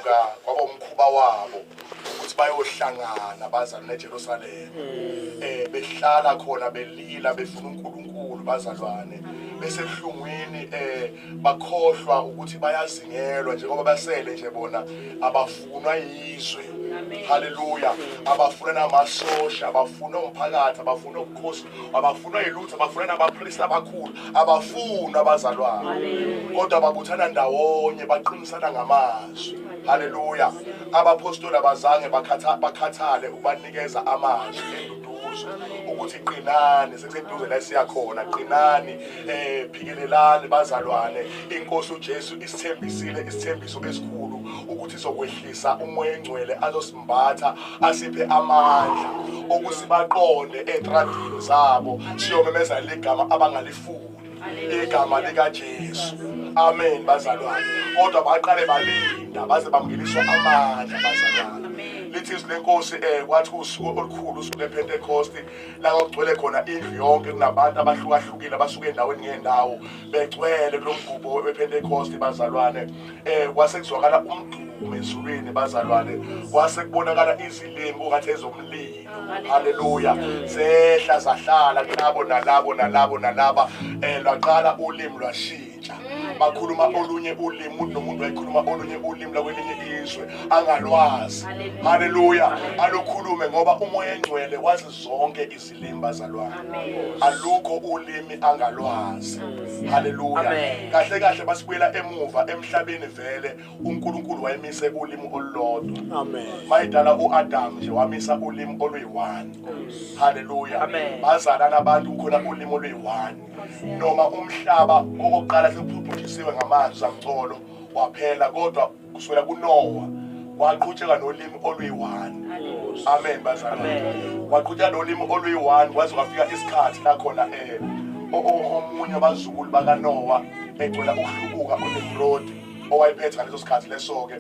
Basuka kwaba umkhuba wabo ukuthi bayohlangana bazalwane eJerusalema, behlala khona belila befuna uNkulunkulu bazalwane, besebuhlungwini, bakhohlwa ukuthi bayazingelwa njengoba basele nje bona abafunwa yizwe. Haleluya. Abafuna namasosha, abafuna umphakathi, abafuna ubukhosi, abafuna ilutho, abafuna nabapristi abakhulu, abafuna abazalwane, kodwa babuthana ndawonye baqinisana ngamazwi. Haleluya. Abapostoli abazange bakhathale ukubanikeza amazwi enduduzo ukuthi qinani, sekuseduze la siyakhona, qinani, phikelelani bazalwane, inkosi uJesu isithembisile isithembiso esikhulu ukuthi izokwehlisa uMoya oNgcwele azosimbatha asiphe amandla ukuthi baqonde etradini zabo siyomemeza ligama abangalifuni, igama likaJesu. Amen bazalwane. Kodwa baqale balinda baze bamngeliswa amandla bazalwane. Lithi izwi lenkosi kwathi usuku olukhulu, usuku lePentecost, la kwakugcwele khona indlu yonke, kunabantu abahlukahlukile abasuka endaweni ngendawo begcwele kulo mgubho wePentecost bazalwane. Kwase kuzwakala umdumo ezulwini bazalwane, kwase kubonakala izilimi kungathi ezomlilo. Haleluya. Zehla zahlala kulabo nalabo nalabo nalaba, lwaqala ulimi lwashintsha, bakhuluma olunye ulimi, umuntu nomuntu wayekhuluma olunye ulimi lakwelinye izwe angalwazi. Haleluya. Alukhulume ngoba uMoya oNgcwele wazi zonke izilimi bazalwane, alukho ulimi angalwazi. Haleluya. Kahle kahle basibuyela emuva emhlabeni, vele uNkulunkulu wayemise ulimi olulodwa. Amen. Mayidala uAdam nje wamisa ulimi oluyi-1. Haleluya. Bazalana abantu kukhona ulimi oluyi-1. Noma umhlaba okokuqala sekuphuphuthisiwe ngamanzi zamcolo waphela, kodwa kusukela kuNoah waqhutsheka nolimi oluyi-1. Amen bazalwane. Waqhutsheka nolimi oluyi-1 kwaze kwafika isikhathi la khona omunye wabazukulu bakaNoah egcwela ukuhlubuka, uNimrod owayephethe ngaleso sikhathi leso-ke,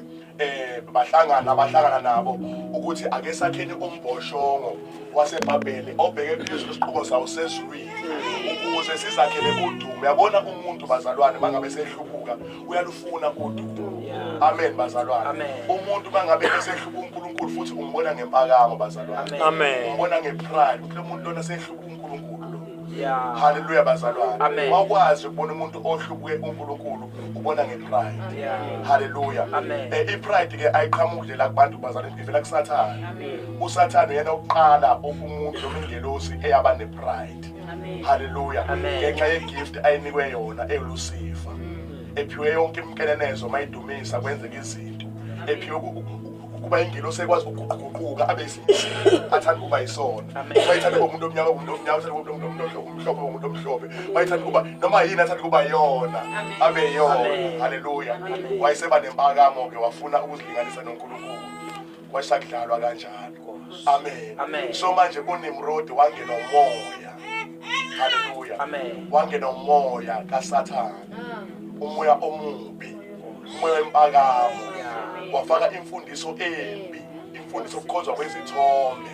bahlangana nabo ukuthi ake sakheni umbhoshongo waseBhabheli obheke phezulu isiquko sawo sezulwini ukuze sizakhele udumo. Uyabona umuntu bazalwane mangabe sehlubuka uyalufuna udumo. Amen bazalwane. Umuntu mangabe esehlubuka uNkulunkulu futhi umbona ngempakamo bazalwane. Amen. Umbona ngepride ukuthi lo muntu lona sehlubuka uNkulunkulu lo. Haleluya bazalwane. Wakwazi ukubona umuntu ohlubuke uNkulunkulu ubona ngepride. Haleluya. I-pride ke ayiqhamuki la kubantu bazalwane, ivela kuSathane. uSathane uyena oqala umuntu noma ingelosi eyaba nepride. Haleluya. Ngenxa yegift ayinikwe yona eLucifer, ephiwe yonke imkenenezo mayidumisa kwenzeka izinto, ephiwe kuba ingelosi ekwazi ukuguquguquka abe athanda ukuba yisona, mayithanda kuba umuntu omnyama umuntu omnyama, athanda kuba umuntu omhlophe umuntu omhlophe, mayithanda kuba noma yini athanda kuba yona abe yona. Haleluya. Wayeseba nempakamo ke, wafuna ukuzilinganisa noNkulunkulu, kwasakudlalwa kanjalo. Amen. So manje uNimrod wangena umoya. Haleluya. Wangena umoya kaSathane, umoya omubi, umoya wempakamo, wafaka imfundiso embi, imfundiso yokukhonzwa kwezithombe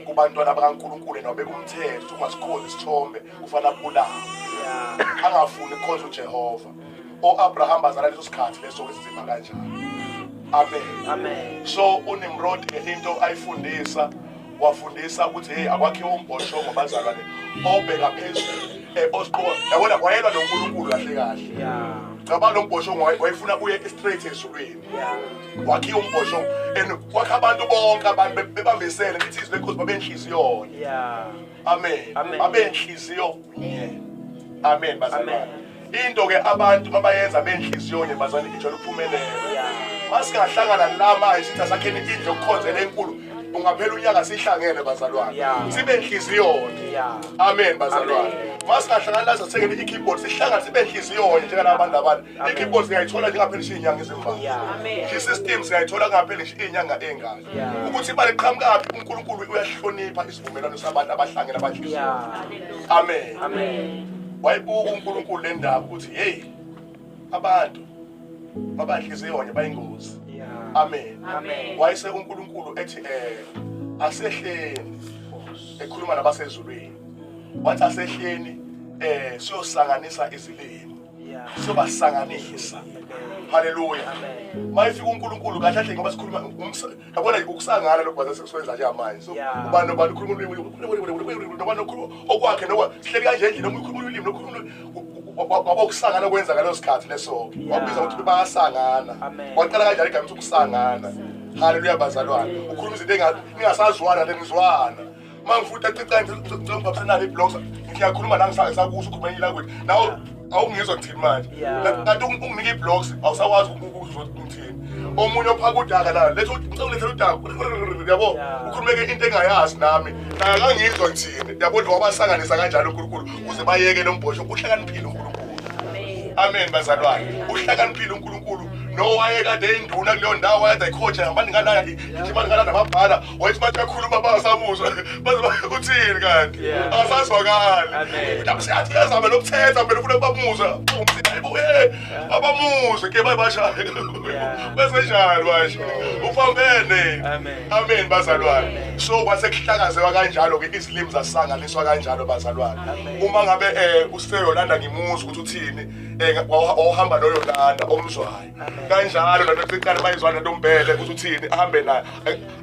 kubantwana bakaNkulunkulu, nobeka umthetho ungasikhonzi isithombe kufanele kubulawe, angafuni ukukhonza uJehova. OAbraham bazala leso sikhathi leso esinzima kanjalo. Amen. Amen. So uNimrod ke into ayifundisa, wafundisa ukuthi hey, akwakhiwe umbhoshongo bazalwane obheka phezulu, osiqoba. Yabona wayelwa noNkulunkulu kahle kahle. Cabanga lo mbhoshongo wayefuna uye straight ezulwini. Wakhiwa umbhoshongo and kwakha abantu bonke, abantu bebambisene, lithi izwi lenkosi babenhliziyo. Amen. Babenhliziyo nye. Amen bazalwane. Into ke abantu mabayenza benhliziyo nye bazalwane ijwayele ukuphumelela. Masingahlangana la manje sithi asakheni indlu yokukhonzela enkulu, ungaphela unyaka sihlangene bazalwane, sibe nhliziyo nye. Amen bazalwane. Masingahlangana la sathengeni i-keyboard sihlangane sibe nhliziyo nye njengalabantu abantu. I-keyboard siyayithola njengaphela ngisho iy'nyanga ezimbalwa. I-system siyayithola kungapheli ngisho iy'nyanga ey'ngaka. Ukuthi imali iqhamukaphi, uNkulunkulu uyahlonipha isivumelwano sabantu abahlangene abanhliziyo. Amen. Wayibuka uNkulunkulu le ndaba ukuthi hey, abantu babanhliziyo nye bayingozi. Amen. Wayese uNkulunkulu ethi asehleni, ekhuluma nabasezulwini, wathi asehleni siyosanganisa izilimi. Siyobasanganisa. Haleluya. Mayifika uNkulunkulu kahle kahle ngoba sikhuluma yabona ukusangana lokhu baze sekusenza nje manje. So ubani nobani ukhuluma ulimi nobani ukhuluma okwakhe nokwa sihleli kanje endlini omunye ukhuluma ulimi nokhuluma kwaba ukusangana kwenza ngaleso sikhathi leso. Wabiza ukuthi bayasangana. Waqala kanjalo igama ukuthi ukusangana. Haleluya bazalwane. Ukhuluma izinto engingasazwana lenizwana. Mangifuthi cica ngibabsenalo iblocks ngiyakhuluma la ngisakusho ukhuluma enye language. Nawe awungizwa ngithini manje. Kanti unginike iblocks awusakwazi ukuzwa ngithini. Omunye ophaka udaka la lethu ngicela ulethele udaka yabo ukhulumeke into engayazi nami. Akangizwa ngithini. Yabo wabasanganisa kanjalo uNkulunkulu ukuze bayeke lo mbhosho uhlakaniphile uNkulunkulu. Amen bazalwane. Uhlakaniphile uNkulunkulu. Nowayekade induna kuleyo ndawo wayekade ayikhotha hambani ngalaya gijimani ngalana nababhala wayethi bathi akhuluma bangasamuzwa baze uthini kanti asazwakali siyathi uyazama lokuthetha phela ufuna bamuzwe abamuzwe ke bayibashaye besenjani manje uphambene. Amen bazalwane. So kwasekuhlakazewa kanjalo ke izilimi zasanganiswa kanjalo bazalwane. Uma ngabe useYolanda ngimuzwa ukuthi uthini wawuhamba noYolanda omzwayo kanjalo nantocicane bayizwana ntombele ukuthi uthini ahambe naye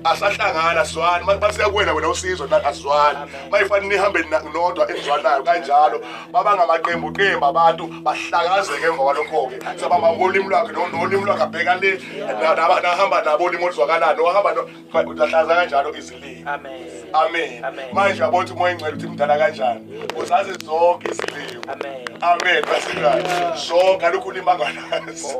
asahlangana sizwani basiya kuwena wena usizo asizwani mayifanele nihambe nodwa enizwanayo kanjalo baba ngamaqembu qembu abantu bahlakazeke emva kwalokho-ke sabamba ngolimi lwakhe nolimi lwakhe abheka le nahamba nabo ulimi oluzwakalayo nohamba lahlaza kanjalo izilimi. Amen. Manje uyabona ukuthi uMoya Engcwele uthi mdala kanjani uzazi zonke izilimi. Amen bazalwane. Zonke alukho ulimi angalazi.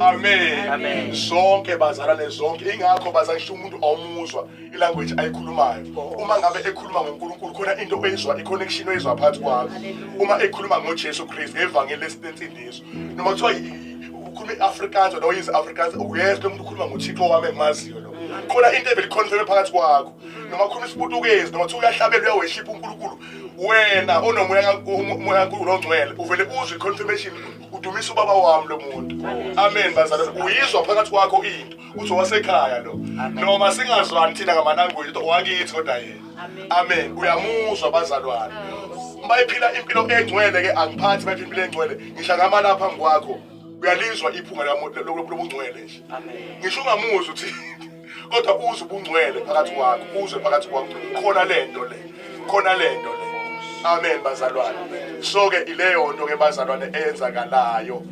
Amen. Zonke bazalwane zonke ingakho bazangisho umuntu awumuzwa ilanguage ayikhulumayo. Uma ngabe ekhuluma ngoNkulunkulu khona into oyizwa iconnection oyizwa phakathi kwakho. Uma ekhuluma ngoJesu Kristu ngevangeli lesinsindiso noma kuthiwa ukhuluma iAfrikaans noma yize Afrikaans uyezwa umuntu ukhuluma ngoThixo wami engimaziyo lo. Khona into evele confirm phakathi kwakho. Noma khuluma isiPutukezi noma kuthiwa uyahlabela uyaworship uNkulunkulu wena onomoya umoya kaNkulunkulu ongcwele uvele uzwe iconfirmation udumisa ubaba wami lo muntu. Amen bazalwane. Uyizwa phakathi kwakho into uthi wasekhaya lo noma singazwani thina ngamalanguage wakithi kodwa yena. Amen. Uyamuzwa bazalwane. Mayiphila impilo engcwele ke angiphathi mayiphila impilo engcwele ngisho ngama lapha phambi kwakho uyalizwa iphunga lobungcwele nje. Ngisho ungamuzwa uthi kodwa uzwe ubungcwele phakathi kwakho uzwe phakathi kwakho khona lento le khona lento le. Amen bazalwane. So ke ileyo nto ke bazalwane eyenzakalayo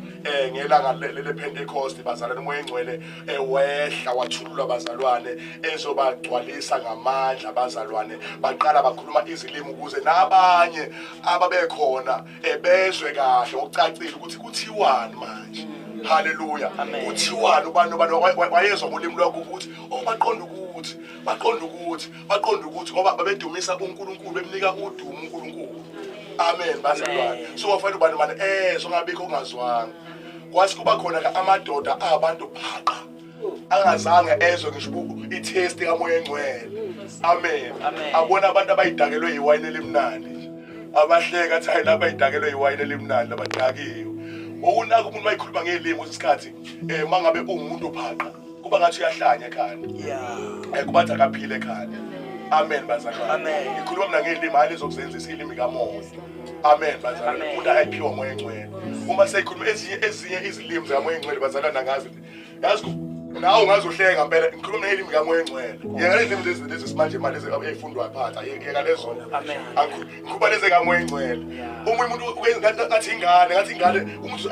ngelanga lePentecost bazalwane uMoya Engcwele wehla wathululwa bazalwane ezobagcwalisa ngamandla bazalwane baqala bakhuluma izilimi ukuze nabanye ababekhona bezwe kahle ngokucacile ukuthi kuthiwani manje. Haleluya. Kuthiwani ubani nobani wayezwa ngolimi lwakho ukuthi oh baqonda ukuthi baqonda ukuthi baqonda ukuthi ngoba babedumisa uNkulunkulu bemnika udumo uNkulunkulu. Amen bazalwane. So wafanele ubani manje songabikho ongazwanga. Kwase kuba khona ke amadoda abantu phaqa angazange ezwe ngisho itest kaMoya Engcwele. Amen. Abona abantu abayidakelwe iwayini elimnandi abahleka athi hayi laba ayidakelwe iwayini elimnandi labadakiwe. Ngokunaka umuntu mayikhuluma ngelimi kwesikhathi mangabe uwumuntu phaqa kuba ngathi uyahlanya ekhanda. Kuba ngathi akaphile ekhanda. Amen bazalwane. Ngikhuluma mina ngelimi hayi lezokuzenzisa ilimi kamoya. Amen bazalwane. Umuntu ayiphiwa uMoya Engcwele. Uma seyikhuluma ezinye izilimi zikaMoya Engcwele bazalwane angazi. Yazi nawe ungazohleka ngempela ngikhuluma ngelimi kaMoya Engcwele. Yeka lezi lezi lezi simanje manje lezi ezifundwayo phansi yeka lezo. Amen. Ngikhuluma lezi kaMoya Engcwele. Uma umuntu ngathi ingane ngathi ingane umuntu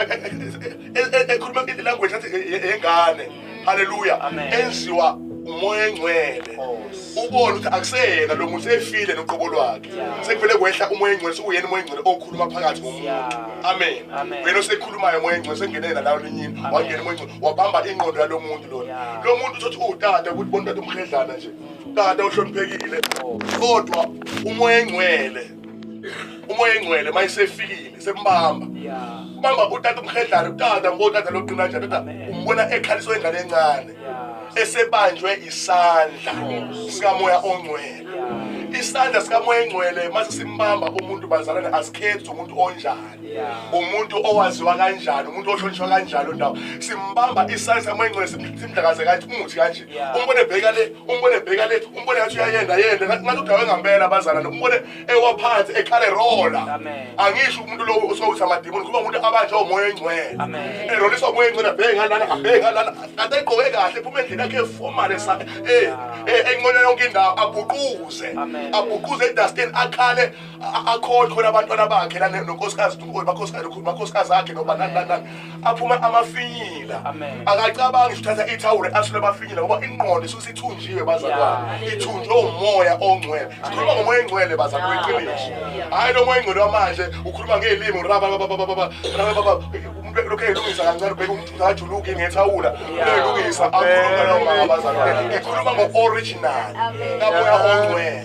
ekhuluma ilanguage ngathi yengane. Haleluya. Enziwa uMoya Engcwele. Ubone ukuthi akuseyena lo muntu sefile noqobo lwakhe. Sekuvele kwehla uMoya Engcwele sokuyena uMoya Engcwele okhuluma phakathi ngomuntu. Amen. Wena osekhulumayo uMoya Engcwele sengenela la linyini wangena uMoya Engcwele wabamba ingqondo yalo muntu lona. Lo muntu uthi utata ukuthi bona utata umkhedlana nje. Tata uhloniphekile. Kodwa uMoya Engcwele uMoya Engcwele mayisefikile sekumbamba. Ubamba utata umkhedlana utata ngotata loqina nje tata umbona ekhaliswa ingane encane. Esebanjwe isandla sikaMoya Ongcwele. Isandla sikaMoya Engcwele mase simbamba umuntu bazalwane, asikhethi umuntu onjani, umuntu owaziwa kanjani, umuntu ohlonishwa kanjani ndawo. Simbamba isandla sikaMoya Engcwele simdlakaze kanje umuthi kanje. Umbone bheka le, umbone bheka le, umbone ngathi uyayenda yenda, ngathi udawe ngempela bazalwane, umbone ewa phansi ekhale rola. Angisho umuntu lo usowuthi amadimoni, kuba umuntu abanjwe uMoya Engcwele. Eroliswa uMoya Engcwele, abheke ngalana, abheke ngalana, kanti egqoke kahle, phuma endlini yakhe eformal enqonya yonke indawo, abhuquze. Abhuquze edustini, akhale, akhole khona abantwana bakhe la nonkosikazi, makhosikazi akhe noma nani nani nani. Aphuma amafinyila. Akacabangi ukuthatha ithawula asule amafinyila ngoba ingqondo isuke isithunjiwe bazalwane. Ithunjwe uMoya Ongcwele. Sikhuluma ngoMoya Engcwele bazalwane, iqiniso. Hayi lo Moya Engcwele wamanje ukhuluma ngelimi raba baba baba baba baba, umuntu lokho elungisa kancane, ubheka umuntu ajuluke ngethawula, uyelungisa, akhuluma lawo mama bazalwane. Ikhuluma ngo-original kaMoya Ongcwele.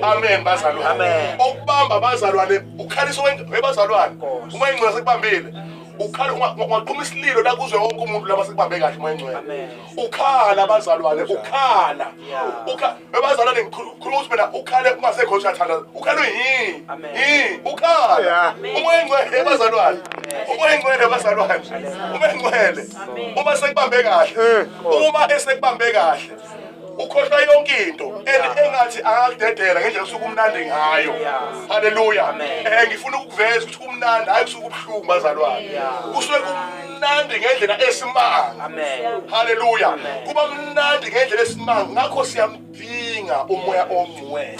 Amen bazalwane. Okubamba bazalwane ukhalisa webazalwane. Uma ingcwele sekubambile ukhala, ungaqhuma isililo la kuzwe wonke umuntu laba sekubambe kahle uMoya Engcwele. Ukhala bazalwane, ukhala. Ebazalwane ngikhuluma ukuthi mina ukhale ungasekho uyathanda. Ukhale yini? Yini? Ukhala. uMoya Engcwele bazalwane. uMoya Engcwele bazalwane. uMoya Engcwele. Uma sekubambe kahle. Uma esekubambe kahle. Ukhohlwa yonke into engathi angakudedela ngendlela osuke umnandi ngayo. Haleluya. Ngifuna ukuveza ukuthi kumnandi, hayi kusuke kubuhlungu bazalwane. Kusuke kumnandi ngendlela esimanga. Haleluya. Kuba mnandi ngendlela esimanga, ngakho siyamdinga uMoya Ongcwele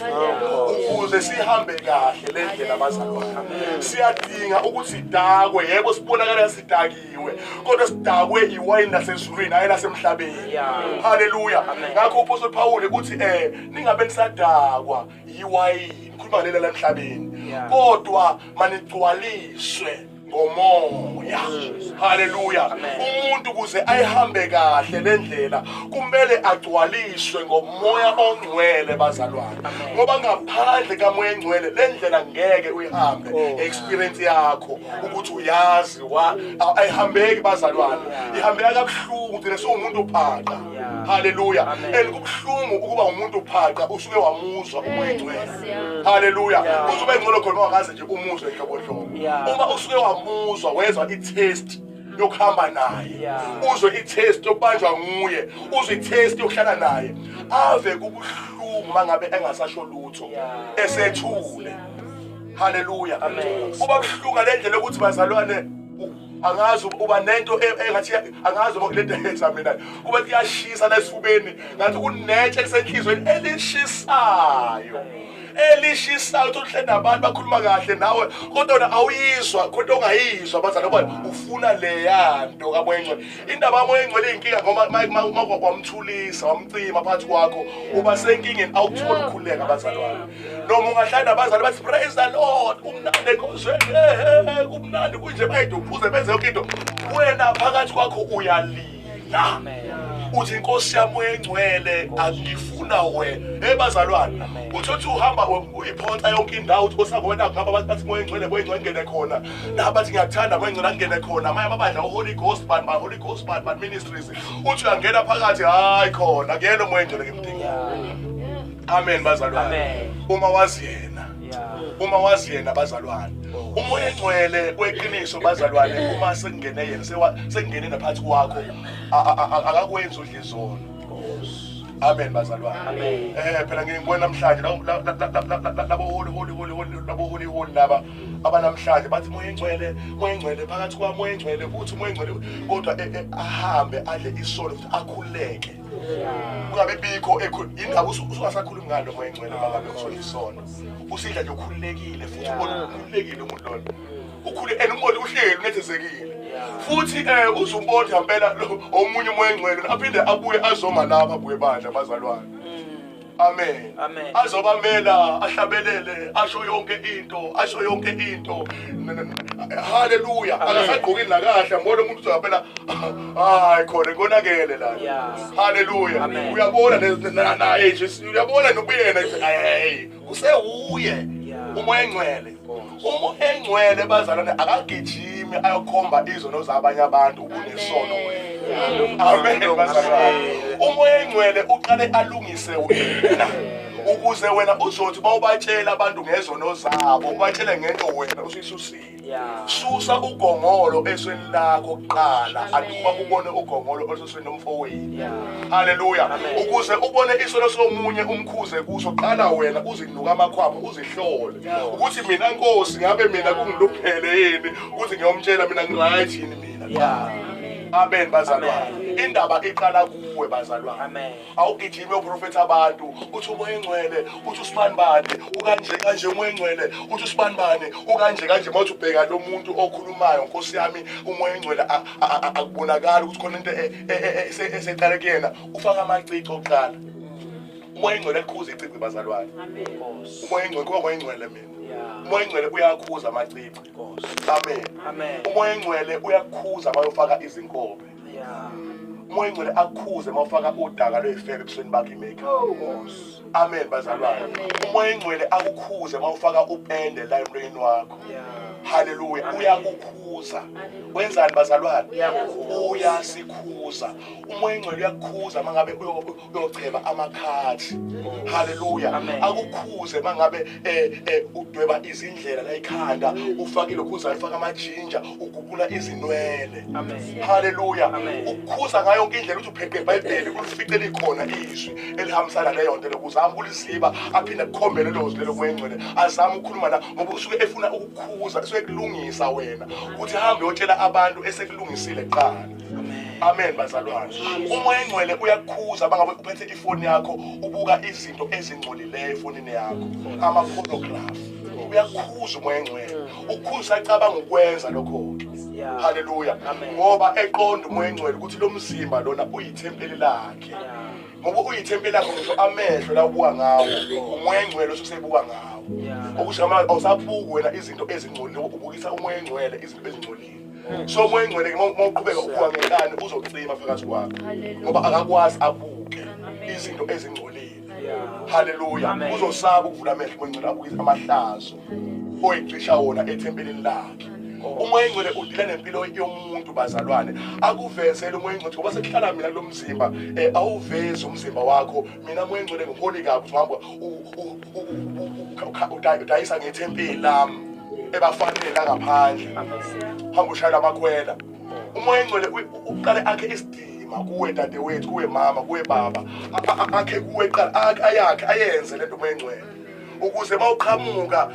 ukuze sihambe kahle le ndlela bazalwane. Siyadinga ukuthi sidakwe, yebo sibonakala sidakiwe, kodwa sidakwe iwayini lasezulwini hayi lasemhlabeni. Haleluya. Ngakho uPostoli Paul uthi ningabe nisadakwa iwayini, khuluma ngaleli lamhlabeni, kodwa manigcwaliswe ngomoya. Haleluya. Umuntu kuze ayihambe kahle le ndlela kumele agcwaliswe ngoMoya Ongcwele bazalwane, ngoba ngaphandle kaMoya Engcwele le ndlela ngeke uyihambe. Experience yakho ukuthi uyazi ayihambeki bazalwane, ihambeka kabuhlungu, ugcine sewumuntu uphaqa. Haleluya. And kubuhlungu ukuba umuntu uphaqa usuke wamuzwa uMoya Engcwele. Haleluya. Uzobe ngcono khona ungakaze nje umuzwe nhlobo nhlobo. Uma usuke wamuzwa, wezwa i-taste yokuhamba naye, uzwe i-taste yokubanjwa nguye, uzwe i-taste yokuhlala naye, ave kubuhlungu mangabe engasasho lutho, esethule. Haleluya. Kuba buhlungu le ndlela yokuthi bazalwane angazi uba nento engathi angazi uma lento eyenza mina kuba kuyashisa la esifubeni, ngathi kunetshe elisenhlizweni elishisayo, elishisayo. Uthi uhleli nabantu bakhuluma kahle nawe, kodwa wena awuyizwa, kodwa ongayizwa bazalwane, ngoba ufuna leya nto kaMoya Engcwele. Indaba kaMoya Engcwele iyinkinga ngoba wamthulisa, wamcima phakathi kwakho, uba senkingeni, awukutholi ukukhululeka bazalwane. Noma ungahlala nabazali bathi praise the Lord, kumnandi enkonzweni, kumnandi kunje, bayide uphuze benze yonke into, wena phakathi kwakho uyalila, uthi inkosi yami Engcwele angifuna wena. Hey bazalwane, uthi uhamba uyiphonsa yonke indawo, uthi osangona ngaba abantu bathi Moya Engcwele, Moya Engcwele ngene khona, naba bathi ngiyakuthanda Moya Engcwele angene khona, amanye amabandla Holy Ghost bani ba Holy Ghost bani bani ministries, uthi uyangena phakathi, hayi khona kuyena Moya Engcwele ngimdinga. Amen bazalwane. Uma wazi yena, uma wazi yena bazalwane, uMoya Engcwele kweqiniso bazalwane, uma sekungene yena, sekungene naphakathi kwakho, akakwenzi udla izono. Amen bazalwane. Phela ngibona namhlanje labo holy holy holy holy, labo holy holy laba abanamhlanje bathi Moya Engcwele, Moya Engcwele phakathi kwa Moya Engcwele, uthi Moya Engcwele, kodwa ahambe adle isono futhi akhululeke. Kungabe bikho indaba usungasakhulumi ngalo Moya Engcwele mangabe usodla isono. Usidla nje ukhululekile futhi ubona ukhululekile umuntu lona. Ukhule and umbona uhleli unethezekile. Futhi uzumbona ngempela omunye uMoya Engcwele aphinde abuye azoma lapha abuye bandla bazalwane. Amen. Azobamela ahlabelele asho yonke into, asho yonke into. Haleluya. Akasagqokile la kahle, mbona umuntu uzophela hayi khona konakele la. Haleluya. Uyabona naye nje, uyabona nobuyena hey, usewuye uMoya Engcwele. uMoya Engcwele bazalwane akagijimi ayokhomba izono zabanye abantu ubunesono wena. Amen bazalwane. uMoya Engcwele uqale alungise wena. Ukuze wena uzothi bawubatshela abantu ngezono zabo, ubatshele ngento wena usuyisusile. Susa ugongolo esweni lakho kuqala, andukuba ubone ugongolo olusesweni lomfowenu. Haleluya. Ukuze ubone isono somunye umkhuze kuso, qala wena uzinuka amakhwapha, uzihlole ukuthi mina Nkosi ngabe mina kungilungele yini ukuthi ngiyomtshela mina ngiright yini mina. Amen bazalwane. Indaba iqala kuwe bazalwane. Amen. Awugijimi uprofetha abantu uthi uMoya Engcwele uthi usibanibani ukanje kanje, uMoya Engcwele uthi usibanibani ukanje kanje. Mawuthi ubheka lo muntu okhulumayo, Nkosi yami, uMoya Engcwele akubonakali ukuthi khona into eseqale kuyena. Ufaka amacici okuqala. uMoya Engcwele akukhuza icici bazalwane. uMoya Engcwele kuba uMoya Engcwele mina. uMoya Engcwele uyakhuza amacici. Amen. uMoya Engcwele uyakukhuza bayofaka izinkobe. uMoya Engcwele akukhuze mawufaka udaka lwefebe ebusweni bakhe, i-makeup. Amen bazalwane. uMoya Engcwele akukhuze mawufaka upende la emlonyeni wakho. Haleluya. Uyakukhuza. Wenzani bazalwane? Uyasikhuza. uMoya Engcwele uyakukhuza mangabe uyocheba amakhathi. Haleluya. Akukhuze mangabe udweba izindlela la ekhanda, ufake lokhuza, ufaka amajinja, ugugula izinwele. Haleluya. Ukukhuza ngayo yonke indlela ukuthi upheqe iBhayibheli ulifice likhona izwi elihambisana leyo nto lokuzama ukuliziba, aphinde akukhombele lelo zwi lelo Moya Engcwele, azame ukukhuluma la ngoba usuke efuna ukukhuza, usuke ekulungisa wena ukuthi hambe uyotshela abantu esekulungisile kuqala. Amen bazalwane. uMoya Engcwele uyakukhuza bangabe uphethe ifoni yakho ubuka izinto ezingcolileyo efonini yakho, ama-pornography. Uyakukhuza uMoya Engcwele, ukukhuza acabanga ukwenza lokho-ke. Haleluya. Ngoba eqonda uMoya Engcwele ukuthi lo mzimba lona uyithempeli lakhe. Ngoba uyithempeli lakho, ngisho amehlo la ubuka ngawo uMoya Engcwele osusebuka ngawo. Okusho awusabuki wena izinto ezingcolile, ubukisa uMoya Engcwele izinto ezingcolile. So uMoya Engcwele ke mawuqhubeka ubuka ngenkani uzocima phakathi kwakho, ngoba akakwazi abuke izinto ezingcolile. Haleluya. Uzosaba ukuvula amehlo uMoya Engcwele abuke amahlazo oyicisha wona ethempelini lakhe. uMoya Engcwele udila nempilo yomuntu bazalwane, akuvezele uMoya Engcwele ngoba sekuhlala mina kulo mzimba. Awuvezi umzimba wakho, mina Moya Engcwele ngiholi kabi uhamba udayisa ngethempeli lami ebafanele la ngaphandle, hamba ushayela amakhwela. uMoya Engcwele uqale akhe isidima kuwe dadewethu, kuwe mama, kuwe baba, akhe kuwe qala, ayakhe ayenze lento uMoya Engcwele ukuze mawuqhamuka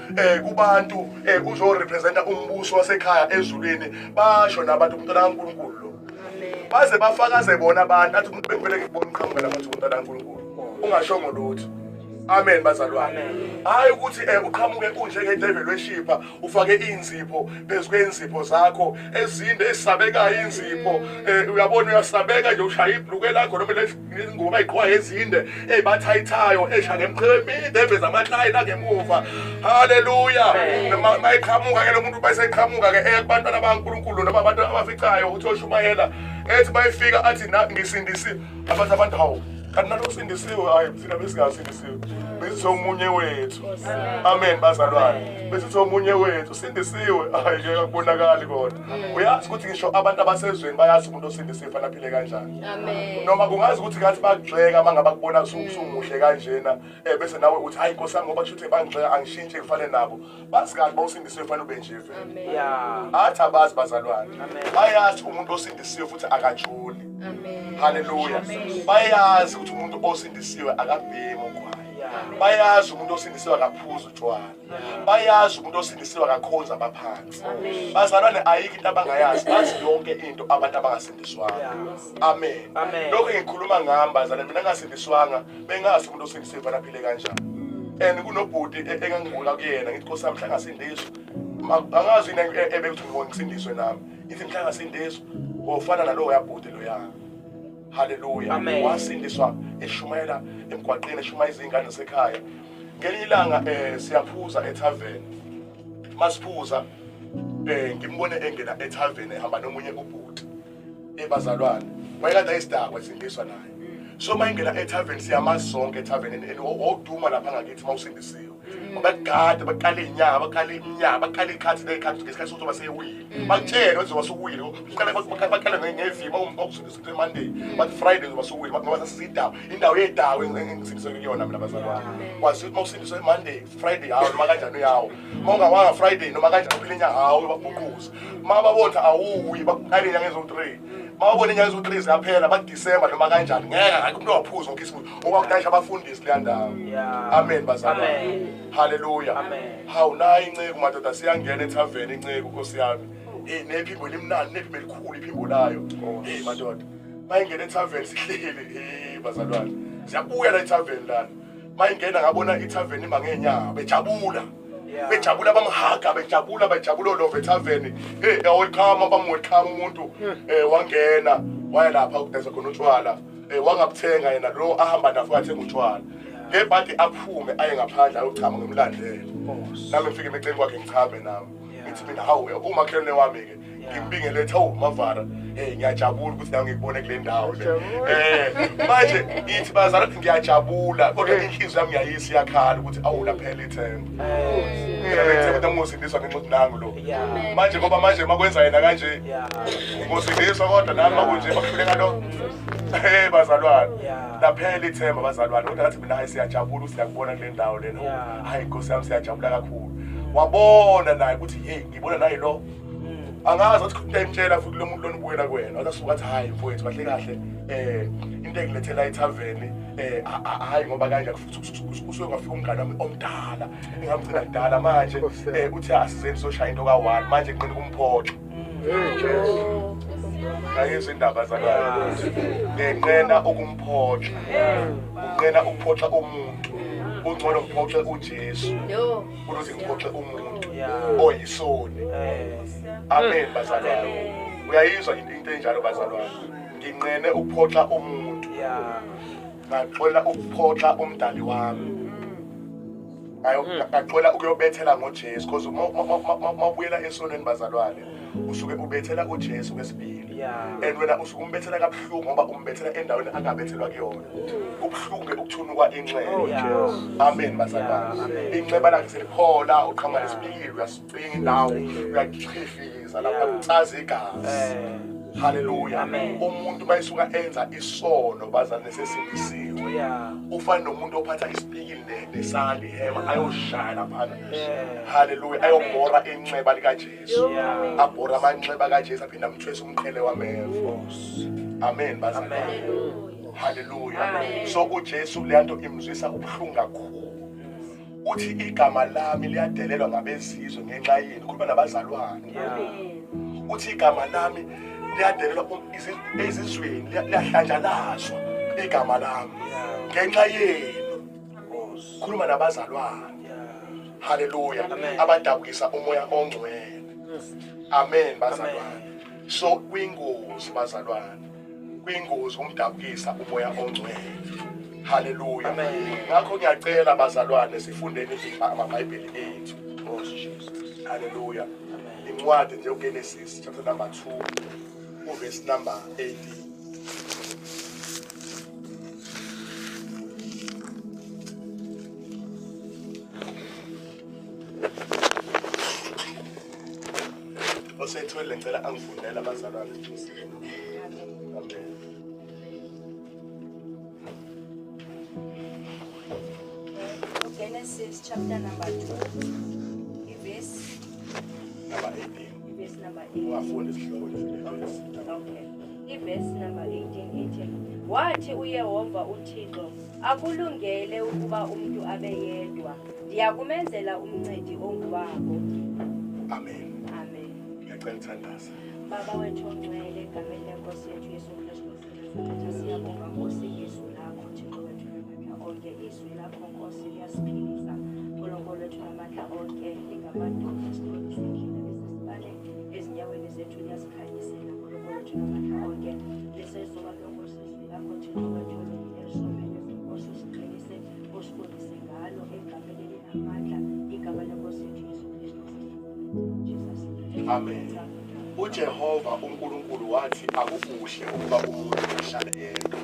kubantu uzorepresenta umbuso wasekhaya ezulwini, basho nabantu umntwana kaNkulunkulu lo, baze bafakaze bona abantu athi umuntu bengivele ngikubona uqhamuka lapha, athi umntwana kaNkulunkulu, ungashongo lutho. Amen bazalwane. Hayi ukuthi uqhamuke unjenge-devil worshipper, ufake inzipho phezu kwenzipho zakho ezinde ezisabekayo inzipho, uyabona uyasabeka nje, ushaya ibhluke lakho noma lezi ngubo bayigqoka ezinde ezibathayithayo esha ngemqhele emide eveza amahlayi langemuva. Haleluya. Mayiqhamuka ke lo muntu, baseqhamuka ke eya kubantwana bakaNkulunkulu noma abantu abaficayo ukuthi oshumayela, ethi bayifika athi ngisindisiwe. Abathi abantu, hawu, kanti nalo usindisiwe? Hayi, thina besingasindisiwe, besithi omunye wethu. Amen bazalwane. Besithi omunye wethu usindisiwe. Hayi ke, akubonakali kodwa uyazi ukuthi ngisho abantu abasezweni bayazi umuntu osindisiwe fanele aphile kanjani. Noma kungazi ukuthi ngathi bakugxeka uma ngabe bakubona usumuhle kanjena, bese nawe uthi hayi Nkosi yami, ngoba kusho ukuthi bangigxeka, angishintshe ngifane nabo. Bazi kahle uma usindisiwe fanele ube nje vele. Athi abazi bazalwane. Bayazi umuntu osindisiwe futhi akajoli. Haleluya. Bayazi ukuthi umuntu osindisiwe akabhemi ugwayi. Bayazi umuntu osindisiwe akaphuzi utshwala. Bayazi umuntu osindisiwe akakhonzi abaphansi. Bazalwane, ayikho into abangayazi, bazi yonke into abantu abangasindiswanga. Amen. Amen. Lokho ngikhuluma ngami bazalwane, mina ngingasindiswanga bengazi umuntu osindisiwe fanele aphile kanjani. And kunobhuti engangibuka kuyena ngithi Nkosi yami, mhla ngasindiswa, angazi yini ebekuthi ngisindiswe nami, ngithi mhla ngasindiswa ngofana nalowo yabhuti loya. Haleluya. Amen. Wasindiswa eshumayela emgwaqeni, eshumayela izingane zasekhaya. Ngelinye ilanga siyaphuza ethaveni, masiphuza ngimbone engena ethaveni ehamba nomunye ubhuti ebazalwane, wayekade ayisidakwa, esindiswa naye. So uma ingena ethaveni, siyamazi sonke ethaveni, and wawuduma lapha ngakithi uma usindisiwe. Bakade bakale inyanga, bakale iminyaka, bakale ikhathi nekhathi ngesikhathi sokuthi basewile. Bakutshela ukuthi basuwile. Uqale bakale ngevima ukusindiswa Monday, but Friday basuwile ngoba sasidawo. Indawo yedawo engisindiswe kuyona mina bazalwane. Kwazi ukuthi mawusindiswe Monday, Friday hawo noma kanjani uyawo. Mawungawanga Friday noma kanjani uphila inyanga hawo bakubuquza. Mababona awuyi bakukale inyanga ezo3. Mawubona inyanga ezo3 ziyaphela ba December noma kanjani ngeke akho umuntu waphuza ngokhisimusi okwakudayisha abafundisi leya ndawo. Amen bazalwane. Hallelujah. Amen. Hawu nayi inceku madoda siyangena ethaveni inceku Nkosi yami. Hey nephimbo limnandi nephimbo elikhulu iphimbo layo. Hey madoda. Mayingena ethaveni sihleli hey bazalwane. Siyabuya la ethaveni lana. Mayingena ngabona ithaveni ima ngenyawo bejabula. Bejabula bamhaga bejabula bejabula love ethaveni. Hey welcome bamwelcome umuntu wangena waya lapha ukudayisa khona utshwala. Wangabuthenga yena lo ahamba nafo athenga utshwala. Ngebhadi aphume aye ngaphandle ayochama ngimlandele. Nami ngifike emeceleni kwakhe ngichame nami. Ngithi mina hawu umakhelwane wami ke ngimbingele ethi hawu Mavara ngiyajabula ukuthi nami ngikubone kule ndawo le. Manje ngithi bazala ukuthi ngiyajabula kodwa inhliziyo yami ngiyayisa iyakhala ukuthi awu laphela ithemba. Mina ngithemba ukuthi ngosindiswa ngenxa yokuthi nangu lo. Manje ngoba manje makwenza yena kanje ngosindiswa kodwa nami makunje bakuhluleka lo. Bazalwane. Laphela ithemba bazalwane kodwa ngathi mina hayi siyajabula ukuthi siyakubona kule ndawo lena. Hayi Nkosi yami siyajabula kakhulu. Wabona naye ukuthi hey ngibona naye lo. Angazi ukuthi into emtshela futhi lo muntu lona ubuyela kuwena. Wathi asuka athi hayi mfowethu kahle kahle into engilethela ethaveni hayi ngoba kanje futhi usuke kwafika umngane wami omdala engamgcina kudala manje uthi asizeni soshaya into ka1 manje ngiqina kumphoxa. Ngayizwa indaba zakhe. Ngenqena ukumphoxa. Unqena ukuphoxa umuntu. Kungcono ngiphoxe uJesu. Kunokuthi ngiphoxe umuntu oyisoni. Amen bazalwane. Uyayizwa into enjalo bazalwane. Nginqene ukuphoxa umuntu. Ngaxola ukuphoxa umdali wami. Ngaxola ukuyobethela ngoJesu because mawubuyela esonweni bazalwane usuke ubethela uJesu kwesibili. And wena usuke umbethela kabuhlungu ngoba umbethela endaweni angabethelwa kuyona. Kubuhlungu ukuthunuka inxeba. Amen bazalwane. Inxeba lakhe seliphola uqhama nesibili uyasicinga indawo uyachifiza lapha kucaza igazi. Hallelujah. Umuntu bayisuka enza isono bazalwane sesindisiwe. Ufana nomuntu ophatha isipikili nesandi hema ayoshaya lapha. Hallelujah. Ayobhora inxeba likaJesu. Abhora amanxeba kaJesu aphinda amthwese umqhele wameva. Amen bazalwane. Hallelujah. So uJesu leyanto imzwisa ubuhlungu kakhulu. Uthi igama lami liyadelelwa ngabezizwe ngenxa yini? Khuluma nabazalwane. Uthi igama lami liyadelelwa ezizweni liyahlanjalazwa igama lami ngenxa yenu. Khuluma nabazalwane. Hallelujah. Abadabukisa umoya ongcwele. Amen bazalwane. So kwingozi bazalwane. Kwingozi umdabukisa umoya ongcwele. Hallelujah. Ngakho ngiyacela bazalwane sifundeni amaBhayibheli ethu. Hallelujah. Incwadi nje uGenesis chapter number 2 verse number 18. Osethwele ngicela angifundele abazalwane. Amen. Genesis chapter number 2, verse number 18. Verse number 18. Ungafunda isihloko nje. Okay. Verse number 18 ithi wathi uYehova uThixo akulungele ukuba umuntu abe yedwa ndiyakumenzela umncedi onguwabo. Amen. Amen. Ngiyacela uthandaze. Baba wethu ongcwele egameni lenkosi yethu Yesu Kristu siyabonga Nkosi izwi lakho Thixo wethu namandla onke izwi lakho Nkosi liyasiphilisa uNkulunkulu wethu namandla onke lingamadonda siqondise indlela besisibane ezinyaweni zethu liyasikhanyisela uNkulunkulu wethu namandla onke lisezoba Nkosi izwi lakho Thixo wethu olungileyo Nkosi usiqinise usifundise ngalo egameni elinamandla igama lenkosi yethu Yesu Kristu Jesus. Amen. uJehova uNkulunkulu wathi akukuhle ukuba umuntu ahlale yedwa.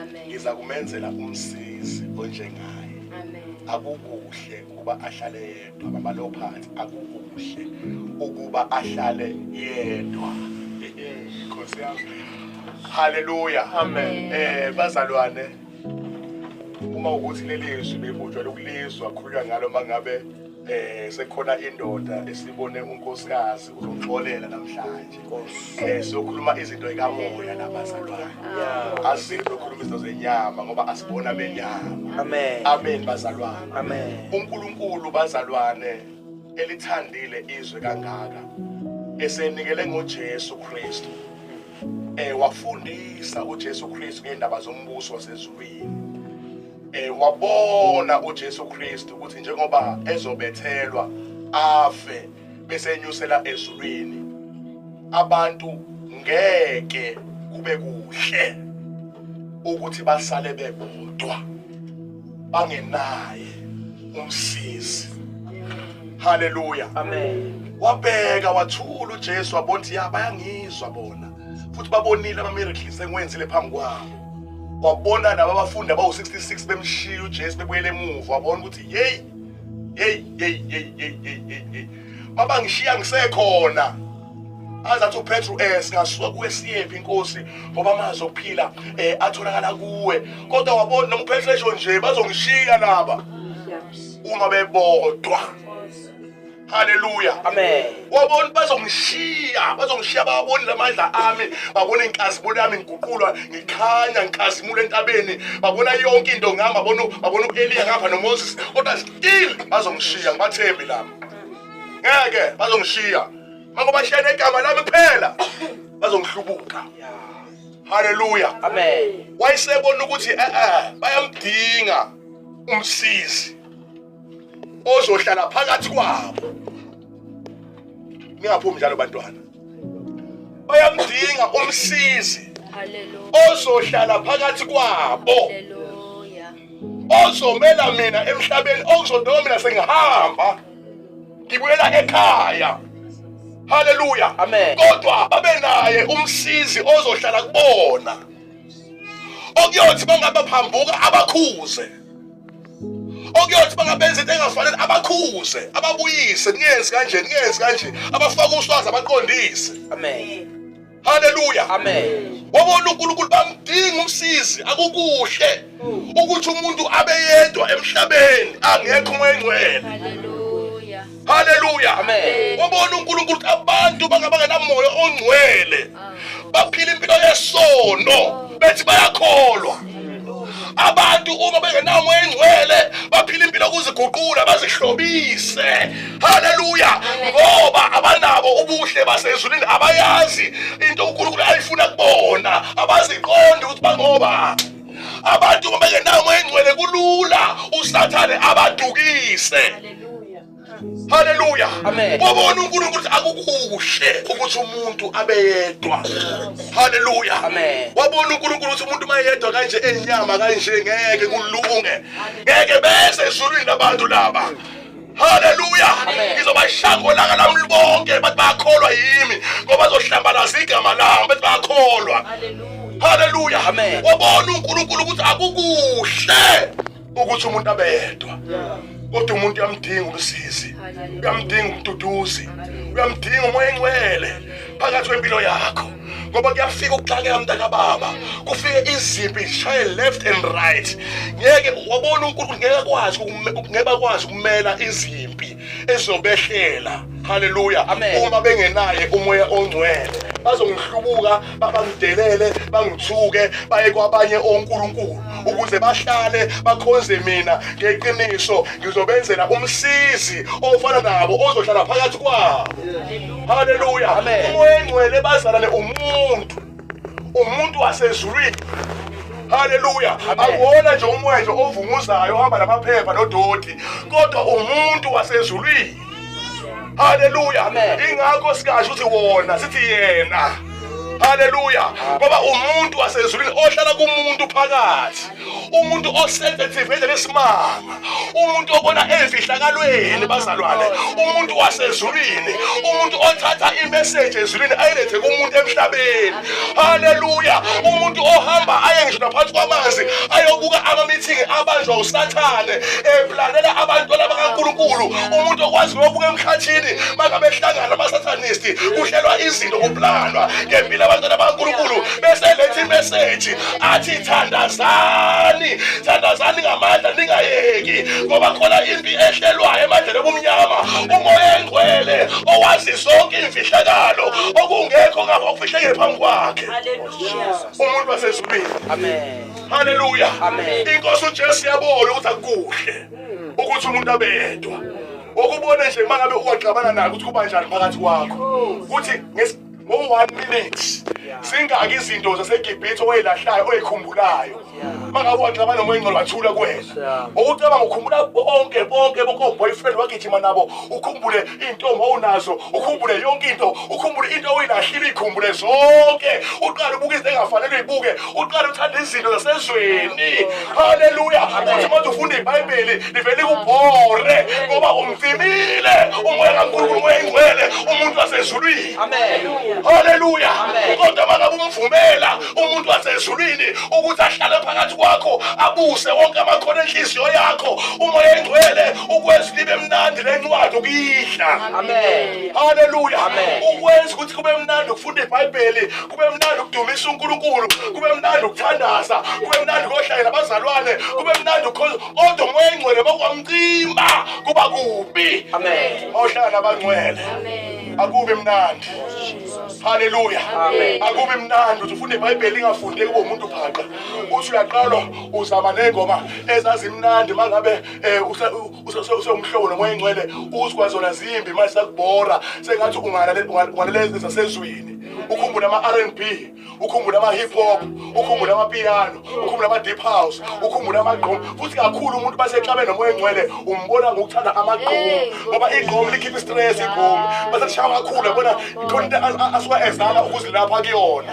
Amen. Ngiza kumenzela umsizi onjengaye. Amen. Akukuhle ukuba ahlale yedwa. Bamba lo phansi, akukuhle ukuba ahlale yedwa. Nkosi yami. Haleluya. Amen. Bazalwane, uma ukuthi leli zwi bekujwayele ukulizwa khulunywa ngalo mangabe sekukhona indoda esibone unkosikazi uzongixolela namhlanje. Siyokhuluma izinto ekamoya nabazalwane. Asikho ukukhuluma izinto zenyama ngoba asibona benyama. Amen. Amen bazalwane. Amen. uNkulunkulu bazalwane elithandile izwe kangaka esenikele ngoJesu Kristu. Wafundisa uJesu Kristu ngendaba zombuso wasezulwini. Wabona uJesu Kristu ukuthi njengoba ezobethelwa afe bese enyusela ezulwini, abantu ngeke kube kuhle ukuthi basale bebodwa bangenaye umsizi. Haleluya. Amen. Wabheka wathula uJesu, wabona ukuthi ya bayangizwa bona futhi babonile ama miracles engiwenzile phambi kwabo. Wabona nabo abafundi abawu-66 bemshiya uJesu bebuyele emuva, wabona ukuthi hey hey hey hey hey hey hey hey, mabangishiya ngisekhona. Azathi uPetru singasuka kuwe siyephi inkosi, ngoba amazwi okuphila atholakala kuwe. Kodwa wabona noma uPetru esho nje bazongishiya laba uma bebodwa. Haleluya. Amen. Wabona bazongishiya, bazongishiya, babona lamandla ami, babona inkazimulo yami ngiguqulwa, ngikhanya ngikhazimula entabeni, babona yonke into ngami, babona uEliya ngapha noMoses, kodwa still bazongishiya, ngibathembi laba. Ngeke bazongishiya. Mangoba bashiya negama lami kuphela, bazongihlubuka. Haleluya. Amen. Wayesebona ukuthi bayamdinga umsizi ozohlala phakathi kwabo. Ningaphumi njalo bantwana. Bayamdinga umsizi ozohlala phakathi kwabo. Haleluya. Ozomela mina emhlabeni, okuzondoka mina sengihamba ngibuyela ekhaya. Haleluya. Amen. Kodwa babe naye umsizi ozohlala kubona, okuyothi bangabaphambuka abakhuze, okuyothi bangabenza into engafanele abakhuze, ababuyise, ningenzi kanje, ningenzi kanje, abafake uswazi, abaqondise. Amen. Haleluya. Amen. Wabona uNkulunkulu bamdinga umsizi. Akukuhle ukuthi umuntu abe yedwa emhlabeni angekho uMoya oNgcwele. Haleluya. Haleluya. Amen. Wabona uNkulunkulu ukuthi abantu bangabangenamoya ongcwele baphila impilo yesono bethi bayakholwa. Abantu uma bengenawo uMoya oNgcwele baphila impilo yokuziguqula bazihlobise. Haleluya. Ngoba abanabo ubuhle basezulwini, abayazi into uNkulunkulu ayifuna kubona, abaziqondi ukuthi bangoba. Abantu uma bengenawo uMoya oNgcwele kulula uSathane abadukise. Haleluya. Amen. Wabona uNkulunkulu ukuthi akukuhle ukuthi umuntu abe yedwa. Haleluya. Amen. Wabona uNkulunkulu ukuthi umuntu mayedwa kanje enyama kanje ngeke kulunge. Ngeke bese ezulwini abantu laba. Haleluya. Ngizobashaya ngolaka lami bonke bathi bayakholwa yimi, ngoba bazohlambalaza igama lami bathi bayakholwa. Haleluya. Haleluya. Amen. Wabona uNkulunkulu ukuthi akukuhle ukuthi umuntu abe yedwa. Kodwa umuntu uyamdinga umsizi, uyamdinga umduduzi, uyamdinga uMoya oNgcwele phakathi kwempilo yakho, ngoba kuyafika ukuxakeka mntakababa, kufike izimpi zishaye left and right. Ngeke wabona uNkulunkulu ngeke akwazi ngeke bakwazi ukumela izimpi ezobehlela. Haleluya. Amen. Uma bengenaye uMoya oNgcwele bazongihlubuka, bangidelele, bangithuke, baye kwabanye onkulunkulu ukuze bahlale bakhonze mina ngeqiniso. Ngizobenzela umsizi ofana nabo ozohlala phakathi kwabo. Haleluya. Amen. uMoya oNgcwele bazalane umuntu wasezulwini. Haleluya. Akuwona nje umoya nje ovunguzayo ohamba namaphepha nodoti, kodwa umuntu wasezulwini. Haleluya. Amen. Ingakho singasho ukuthi wona, sithi yena. Haleluya. Ngoba umuntu wasezulwini ohlala kumuntu phakathi, umuntu osensitive ngendlela esimanga, Umuntu obona emfihlakalweni bazalwane, umuntu wasezulwini, umuntu othatha imessage ezulwini ayilethe kumuntu emhlabeni. Haleluya! Umuntu ohamba aye ngisho naphansi kwamanzi ayobuka ama-meeting abanjwa uSathane eplanela abantwana bakaNkulunkulu. Umuntu okwazi ukuyobuka emkhathini mangabe ehlangana amasatanisti, kuhlelwa izinto, kuplanwa ngempilo abantwana bakaNkulunkulu, bese eletha imessage athi thandazani, thandazani ngamandla, ningayeki, ngoba khona impi ehlelwayo emandleni obumnyama. Umoya engcwele owazi zonke imfihlakalo, okungekho ngapha okufihlekile phambi kwakhe. Umuntu wasezulwini. Amen. Haleluya. Amen. Inkosi uJesu yabona ukuthi akukuhle ukuthi umuntu abeyedwa. Okubona nje mangabe uwaxabana naye ukuthi kuba njani phakathi kwakho, kuthi ngo-1 minute zingaki izinto zaseGibhithe oyilahlayo oyikhumbulayo. Mangabe waxabana nomoya engcwele wathula kuwena, ukucabanga ukhumbula bonke bonke bonke o-boyfriend wagijima nabo, ukhumbule iy'ntombi owunazo, ukhumbule yonke into, ukhumbule into oyilahlile, uyikhumbule zonke, uqale ubuke izinto engafanele uyibuke, uqale uthande izinto zasezweni. Haleluya! Uthi manje ufunda iBhayibheli livele likubhore, ngoba umcimile umoya kaNkulunkulu, umoya engcwele, umuntu wasezulwini. Amen. Haleluya! Amen. Kodwa mangabe umvumela umuntu wasezulwini ukuthi ahlale phakathi kwakho, abuse wonke amakhono enhliziyo yakho, umoya engcwele ukwenza libe mnandi lencwadi ukuyidla. Amen. Haleluya! Amen. Ukwenza ukuthi kube mnandi ukufunda iBhayibheli, kube mnandi ukudumisa uNkulunkulu, kube mnandi ukuthandaza, kube mnandi ukuhlala nabazalwane, kube mnandi ukukhonza. Kodwa umoya engcwele makwamcima kuba kubi. Amen. Mawuhlala nabangcwele akubi mnandi. Haleluya. Amen. Akubi mnandi uthi ufunda iBhayibheli ingafundeki kube umuntu phaqa. Uthi uyaqala uzama nengoma ezazimnandi mangabe usewumhlobo nomoya engcwele, uzwa zona zimbi manje sakubhora, sengathi ungalalela zasezwini. Ukhumbule ama-R&B, ukhumbule ama-hip hop, ukhumbule amapiano, ukhumbule ama-deep house, ukhumbule amagqom. Futhi kakhulu umuntu basexabe nomoya engcwele umbona ngokuthanda amagqom, ngoba igqom likhipha istress, igqom base lishaya kakhulu, yabona khona into asuka ezama ukuzilapha kuyona.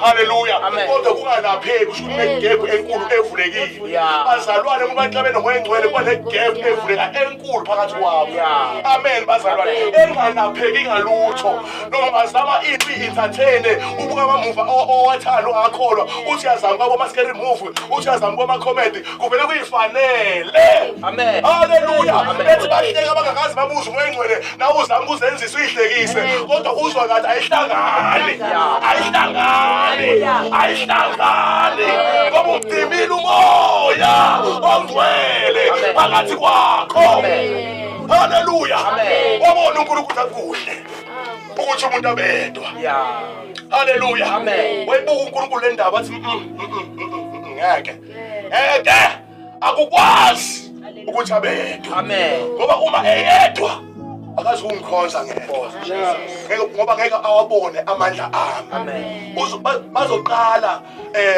Haleluya. Amen. Kodwa kungalapheki, kusho ukuthi kunegap enkulu evulekile. Bazalwane, umuntu baxabe nomoya engcwele kuba negap evuleka enkulu phakathi kwabo. Amen bazalwane. Engalapheki ngalutho. Noma ungazama into i-entertain, ubuka amamuva owathanda ungakholwa, uthi uyazama kwabo ama-scary movie, uthi uyazama kwama-comedy, kuvele kuyifanele. Amen. Haleluya. Amen. Bethi bahleka abangakazi babuze umoya engcwele, nawe uzama ukuzenzisa uyihlekise, kodwa uzwa ngathi ayihlangani, ayihlangani, ayihlangani, ngoba umcimile umoya ongcwele Amen. phakathi kwakho. Amen. Haleluya. Amen. Wabona uNkulunkulu akuhle ukuthi umuntu abedwa. Haleluya. Amen. Wayibuka uNkulunkulu le ndaba athi ngeke, ngeke, akukwazi ukuthi abedwa. Amen. Ngoba uma eyedwa akazi ukungikhonza ngedwa. Ngeke, ngoba ngeke awabone amandla ami. Amen. Bazoqala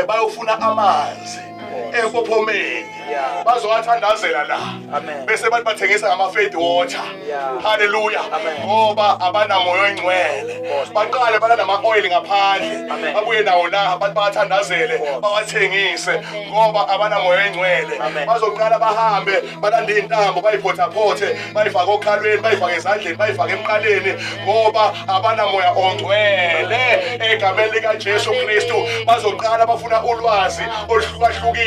bayofuna amanzi empophomeni. Bazowathandazela la. Amen. Bese bathi bathengisa ngama-faith water. Haleluya. Amen. Ngoba abanamoya oyingcwele. Baqale bana nama-oil ngaphandle. Amen. Babuye nawo la abantu bawathandazele, bawathengise, ngoba abanamoya oyingcwele. Amen. Bazoqala bahambe balande iy'ntambo, bayiphothaphothhe, bayifake okhalweni, bayifake ezandleni, bayifake emqaleni, ngoba abanamoya ongcwele. Egameni likaJesu Kristu bazoqala bafuna ulwazi oluhlukahlukile.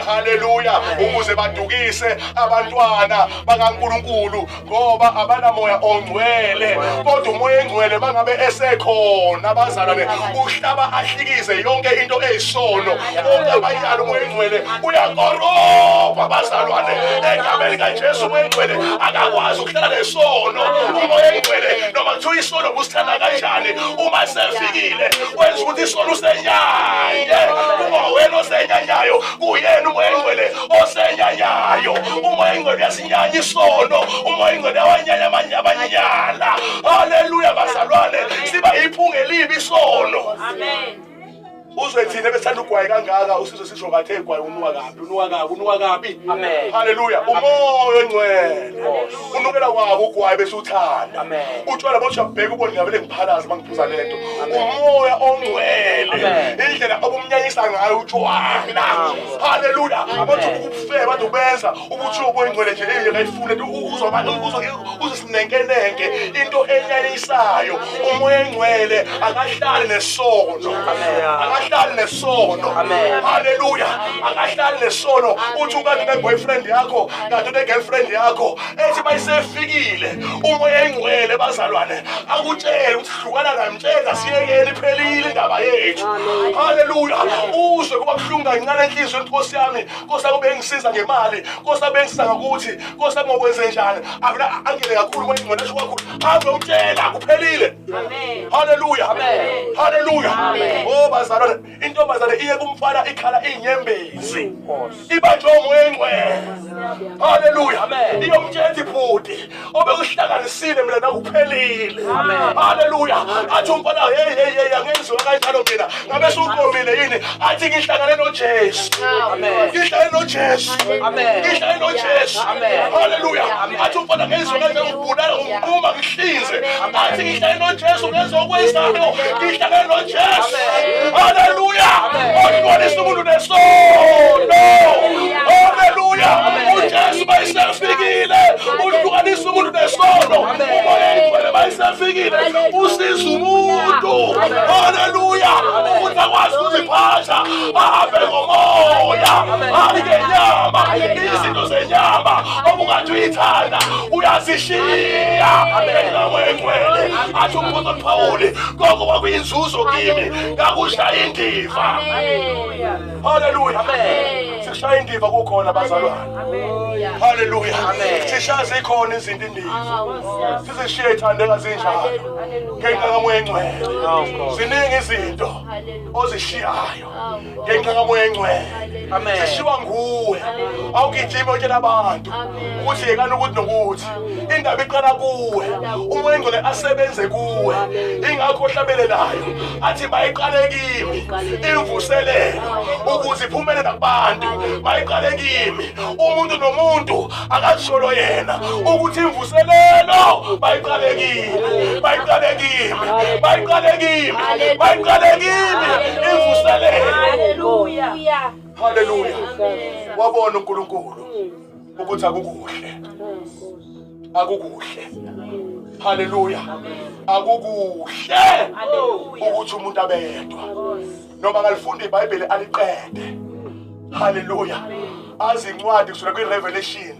Haleluya, ukuze badukise abantwana bakaNkulunkulu, ngoba abanamoya ongcwele. Kodwa umoya engcwele mangabe esekhona bazalwane, uhlaba ahlikize yonke into eyisono, wonke abayala. Umoya engcwele uyakorobha bazalwane, egameni likaJesu. Umoya engcwele akakwazi ukuhlala nesono. Umoya engcwele, noma kuthiwa isono busithanda kanjani, uma sefikile wenza ukuthi isono usenyanye, kungowena osenyanyayo, kuyena umoya engcwele osenyanyayo. Umoya engcwele uyasinyanya isono, umoya engcwele awanyanya amanye abanyala. Haleluya bazalwane, siba iphunga elibi isono. Amen. Uzwe thina besithanda ugwayi kangaka usizwe sisho ngathe igwayi unuka kabi, unuka kabi, unuka kabi. Amen. Haleluya. Umoya ongcwele. Unukela kwabo ugwayi bese uthanda. Amen. Utshwala bothi uyabheka ubone ngavele ngiphalaze mangiphuza lento. Umoya ongcwele. Indlela obumnyanyisa ngayo utshwala. Haleluya. Bathi ukufeba bathi ubenza ukuthi ubuyingcwele nje leyo ngayifuna uzwa uzwa sinenkenenke into enyanyisayo. Umoya ongcwele akahlali nesono. Akahlali nesono. Haleluya. Akahlali nesono. Uthi ukade une boyfriend yakho, kade une girlfriend yakho, ethi bayisefikile umoya engcwele bazalwane akutshele ukuthi hlukana naye, mtshela siyekele iphelile indaba yethu. Haleluya. Uzwe kuba buhlungu kancane enhliziyweni, Nkosi yami, Nkosi yami bengisiza ngemali, Nkosi yami bengisiza ngokuthi, Nkosi yami ngokwenze njani. Akuna angene kakhulu umoya engcwele asho kakhulu. Hambe umtshela kuphelile. Amen. Haleluya. Amen. Haleluya. Oh bazalwane, intombazane iye kumfana ikhala inyembezi. Ibanjwe umoya engcwele. Haleluya. Amen. Iyomtshela ibhuti obekuhlanganisile mina nakuphelile. Amen. Haleluya. Athi umfana hey hey hey angenziwa kanjalo mina. Ngabe suqomile yini? Athi ngihlangane noJesu. Amen. Ngihlangane noJesu. Amen. Ngihlangane noJesu. Amen. Haleluya. Athi umfana ngenziwa kanjalo ngibulala ngiqhuma ngihlinze. Athi ngihlangane noJesu ngezokwenzayo. Ngihlangane noJesu. Haleluya. Ohlwanisa umuntu nesono. Haleluya. uJesu bayisefikile. Uhlukanisa umuntu nesono. Umoya engcwele bayisefikile. Usiza umuntu. Haleluya. Ukuthi akwazi ukuziphatha ahambe ngomoya. Hayi ngenyama. Izinto zenyama obungathi uyithanda uyazishiya. Amen. Engcwele. Athi umpostoli Pawuli konke kwakuyinzuzo kimi ngakushaya indiva. Haleluya. Amen. Sishaya indiva kukhona bazalwane. Haleluya. Sishaya zikhona izinto indiva. Sizishiye ithandeka zinjalo. Ngenxa kamoya engcwele. Ziningi izinto ozishiyayo ngenxa kamoya engcwele. Amen. Sishiwa nguwe. Awugijima utshela abantu ukuthi yekani ukuthi nokuthi. Indaba iqala kuwe. Umoya engcwele asebenze kuwe. Ingakho ohlabelelayo athi mayiqale kimi imvuselelo ukuze iphumele nakubantu. Mayiqale kimi. Umuntu nomuntu akazisholo yena ukuthi imvuselelo mayiqale kimi. Mayiqale kimi. Mayiqale kimi. Mayiqale kimi imvuselelo. Hallelujah. Haleluya. Wabona uNkulunkulu ukuthi akukuhle. Akukuhle. Haleluya. Akukuhle ukuthi umuntu abeyedwa. Noma ngalifunda iBhayibheli aliqede. Haleluya. Azi incwadi kusukela kwiRevelation.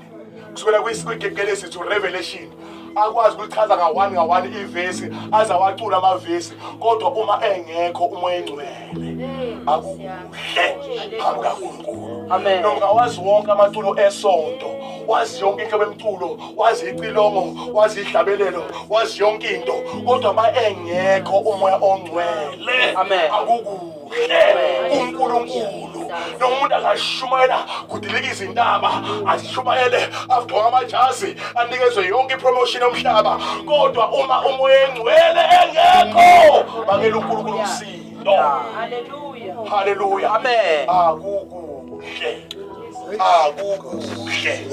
Kusukela kwiGenesis to Revelation. Akwazi ukuchaza nga-one nga-one ivesi aze awacula amavesi kodwa uma engekho umoya engcwele akukuhle phambi kaNkulunkulu. Amen. Noma ungawazi wonke amaculo esonto, wazi yonke inhlobo emculo, wazi icilongo, wazi ihlabelelo, wazi yonke into, kodwa ma engekho umoya ongcwele Amen. akukuhle uNkulunkulu. Noma umuntu akashumayela kudilika izintaba, ashumayele agqoke amajazi, anikezwe yonke ipromotion yomhlaba, kodwa uma umoya engcwele engekho bangela uNkulunkulu umsindo. Hallelujah. Haleluya. Amen. Akukuhle. Akukuhle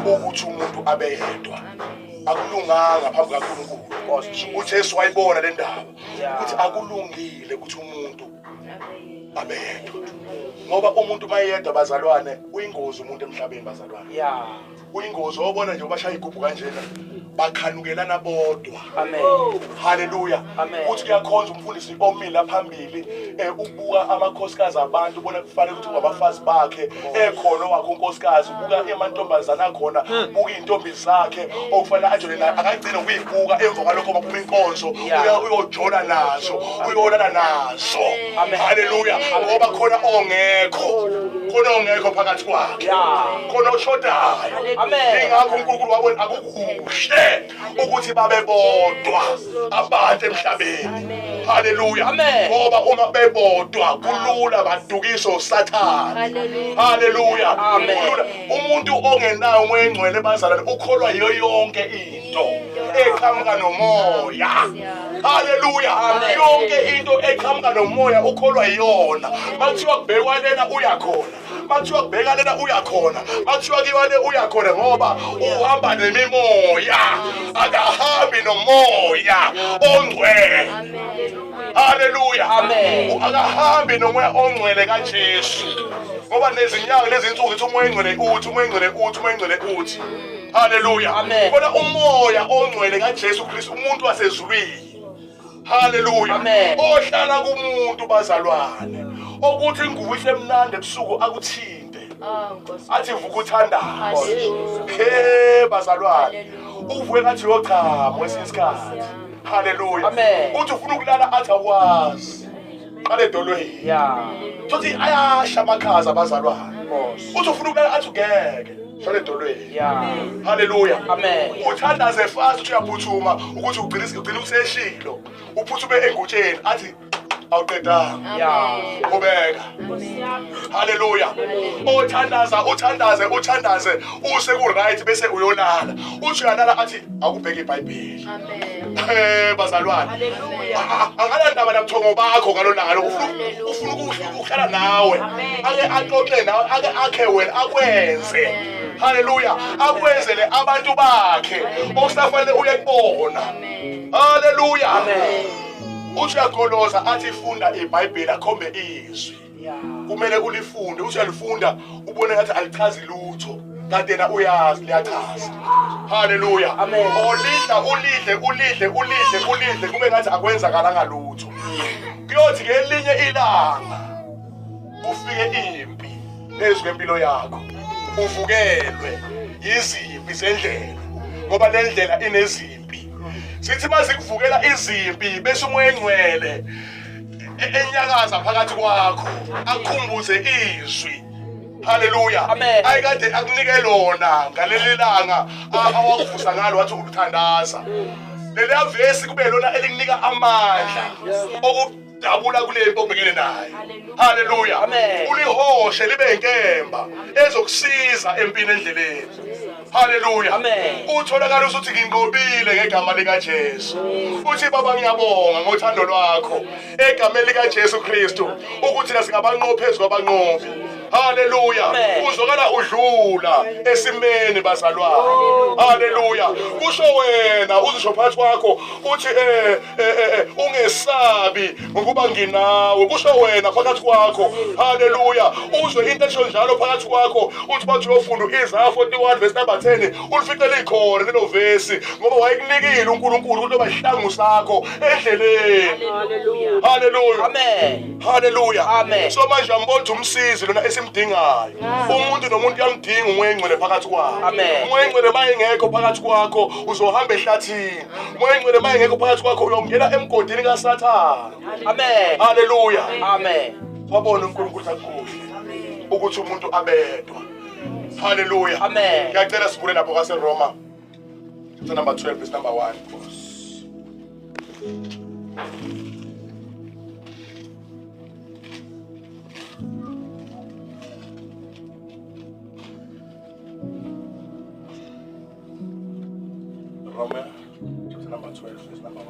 ukuthi umuntu abe yedwa. Akulunganga phambi kaNkulunkulu. uJesu wayibona le ndaba ukuthi akulungile ukuthi umuntu abe yedwa. Ngoba umuntu mayedwa bazalwane uyingozi umuntu emhlabeni bazalwane. Yeah. Uyingozi obona nje ubashaya igubhu kanjena bakhanukelana bodwa. Amen. Haleluya. Amen. Uthi kuyakhonza umfundisi omile phambili ubuka amakhosikazi abantu bona kufanele ukuthi ngabafazi bakhe ekhona wakhe unkosikazi ubuka emantombazana akhona buka intombi zakhe okufanele ajole naye akagcine ukuyibuka emva kwalokho maphuma inkonzo uyojola nazo uyolala nazo. Amen. Haleluya. Ngoba khona ongekho khona ongekho phakathi kwakhe khona oshodayo. Amen. Ingakho uNkulunkulu wabona akukuhle ukuthi babe bodwa abantu emhlabeni. Haleluya. Amen. Ngoba uma bebodwa kulula badukiswe uSathane. Haleluya. Amen. Kulula umuntu ongenawo umoya engcwele bazalwane ukholwa yiyo yonke into. eqhamuka nomoya. Haleluya. Yonke into eqhamuka nomoya ukholwa iyona. Makuthiwa kubhekwa lena uyakhona, makuthiwa kubheka lena uyakhona, makuthiwa kiwa le uyakhona, ngoba uhamba nemimoya, akahambi nomoya ongcwele. Haleluya. Amen. Akahambi nomoya ongcwele kaJesu, ngoba nezinyawo lezinsuku zithi umoya ongcwele uthi, umoya ongcwele uthi, umoya ongcwele uthi. Haleluya. Amen. Kodwa umoya ongcwele kaJesu Kristu, umuntu wasezulwini, haleluya, Amen. ohlala kumuntu bazalwane, okuthi ingubo isemnandi ebusuku akuthinte, Oh, Nkosi. athi vuka uthandaze. Hallelujah. He bazalwane, Hallelujah. uvuke ngathi uyochama kwesinye isikhathi. Haleluya. Amen. Uthi ufuna ukulala athi awukwazi, qala edolweni. Yeah. Thothi ayasha amakhaza abazalwane. Nkosi. Uthi ufuna ukulala athi ungeke, hlala edolweni. Yeah. Haleluya. Amen. Uthandaze fast, uthi uyaphuthuma ukuthi ugcine useshilo, uphuthume engutsheni athi awuqedanga, Yeah. qhubeka. Haleluya. Uthandaza, uthandaze, uthandaze use ku right, bese uyolala. Uthi uyalala athi akubheke iBhayibheli. Amen. Eh bazalwane, akalandaba nabuthongo bakho ngalolanga lokho. Ufuna ukuhlala nawe, ake axoxe nawe, ake akhe wena, akwenze. Haleluya. Akwenzele abantu bakhe okusafanele uye kubona. Haleluya. Amen. Uthi uyagoloza athi funda iBhayibheli, akhombe izwi. Yeah. Kumele ulifunde. Uthi uyalifunda ubone ngathi alichazi lutho, kanti yena uyazi liyachaza. Haleluya. Amen. Olidla ulidle ulidle ulidle ulidle kube ngathi akwenzakalanga lutho. Kuyothi ngelinye ilanga kufike impi phezu kwempilo yakho, uvukelwe yizimpi zendlela, ngoba le ndlela inezimpi. Sithi mazikuvukela izimpi bese umoya engcwele enyakaza phakathi kwakho, akukhumbuze izwi. Haleluya. Amen. Ayikade akunike lona ngaleli langa awakuvusa ngalo wathi uluthandaza. Leliya vesi kube lona elikunika amandla okudabula kule mpi obhekene nayo. Haleluya. Amen. Ulihoshe libe inkemba ezokusiza empini endleleni. Haleluya. Amen. Utholakala usuthi nginqobile ngegama likaJesu. Uthi baba ngiyabonga ngothando lwakho egameni likaJesu Kristu, ukuthi la singabanqobi phezu kwabanqobi. Haleluya. Amen. Uzokala udlula esimeni bazalwane. Haleluya. Kusho wena uzisho phakathi kwakho uthi ungesabi ngokuba nginawe. Kusho wena phakathi kwakho. Haleluya. Uzwe into esho njalo phakathi kwakho, uthi bathi uyofunda uIsaiah 41 verse number 10, ulifice likhona lelo vesi, ngoba wayekunikile uNkulunkulu ukuthi oba isihlangu sakho endleleni. Hallelujah. Haleluya. Amen. Haleluya. Amen. So manje uyambona ukuthi umsizi lona esimdingayo. Umuntu nomuntu uyamdinga umoya engcwele phakathi kwakhe. Amen. Umoya engcwele mayengekho phakathi kwakho uzohamba ehlathini. Umoya engcwele mayengekho phakathi kwakho uyongena emgodini kaSathane. Amen. Haleluya. Amen. Wabona uNkulunkulu akukuhle ukuthi umuntu abedwa. Haleluya. Amen. Ngiyacela sivule lapho kwaseRoma chapter number 12 verse number 1. Roma chapter number 12 verse number 1.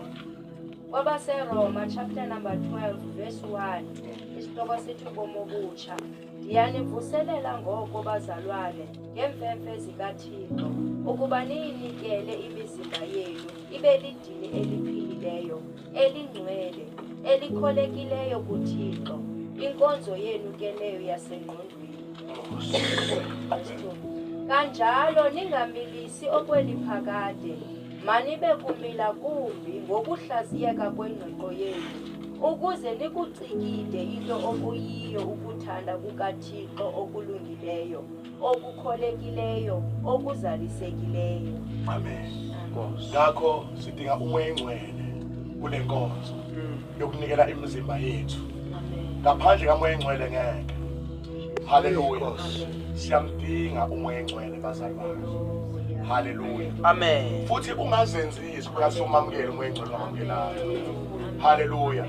KwabaseRoma chapter number 12 verse 1, isihloko sithi ubomi obutsha. Ndiyanivuselela ngoko bazalwane ngeemfefe zikaThixo, ukuba niyinikele imizimba yenu ibe lidini eliphilileyo, elingcwele, elikholekileyo kuThixo, inkonzo yenu ke leyo yasengqondweni. Verse 2. Kanjalo ningamilisi okweliphakade, manibe kumila kumbi ngokuhlaziyeka kwengqiqo yenu, ukuze nikucikide into okuyiyo ukuthanda kukaThixo okulungileyo, okukholekileyo, okuzalisekileyo. Amen. Ngakho sidinga umoya engcwele kule nkonzo yokunikela imizimba yethu. Amen. Ngaphandle kamoya engcwele ngeke. Haleluya. Siyamdinga umoya engcwele bazalwane. Haleluya. Amen. Futhi ungazenzisi phakathi somamukela umoya engcwele ongamamukelayo. Haleluya.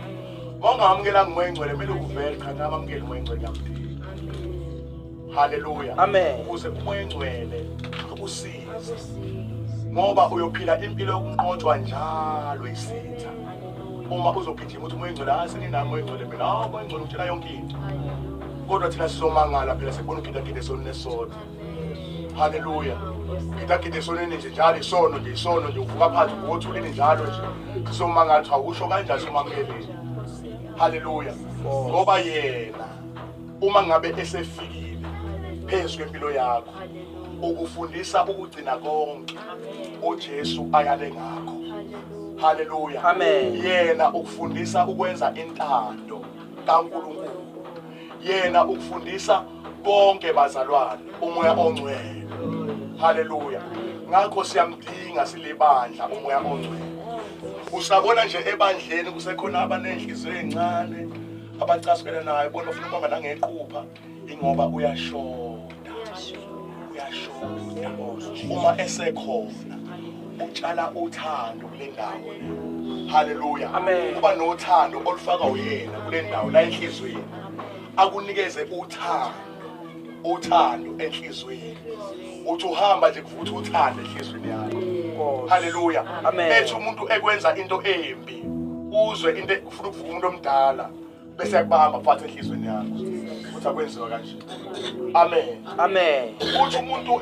Mongamukelanga umoya engcwele kumele uvele cha ngamamukela umoya engcwele ngiyamdinga. Haleluya. Amen. Ukuze umoya engcwele akusize. Akusize. Ngoba uyophila impilo yokunqotshwa njalo isitha. Uma uzogijima uthi umoya ongcwele, hayi seninami umoya ongcwele mina, hawu umoya ongcwele utshela yonke into. Kodwa thina sizomangala phela sekubona ugidagida esonweni esisodwa. Haleluya. Gidagida esonweni nje njalo, isono nje, isono nje, uvuka phansi uvuka othulini njalo nje. Sizomangala ukuthi awusho kanjani somamukelile. Haleluya. Ngoba yena uma ngabe esefikile phezu kwempilo yakho ukufundisa ukugcina konke uJesu ayale ngakho. Haleluya. Amen. Yena ukufundisa ukwenza intando kaNkulunkulu. Yena ukufundisa konke bazalwane, umoya ongcwele. Haleluya. Ngakho siyamdinga silibandla umoya ongcwele. Usabona nje ebandleni kusekhona abanenhliziyo encane abacasukela naye, bona bafuna ukubamba nangequpha, ingoba uyashoda. Uyashoda. Uma esekhona utshala uthando kule ndawo. Haleluya. Amen. Kuba nothando olufaka uyena kule ndawo la enhliziyweni. Akunikeze uthando, uthando enhliziyweni. Uthi uhamba nje kuvuthi uthando enhliziyweni yakho. Haleluya. Amen. Ethi umuntu ekwenza into embi, uzwe into ufuna ukuvuka umuntu omdala bese yakubamba phansi enhliziyweni yakho. Uthi akwenziwa kanje. Amen. Amen. Uthi umuntu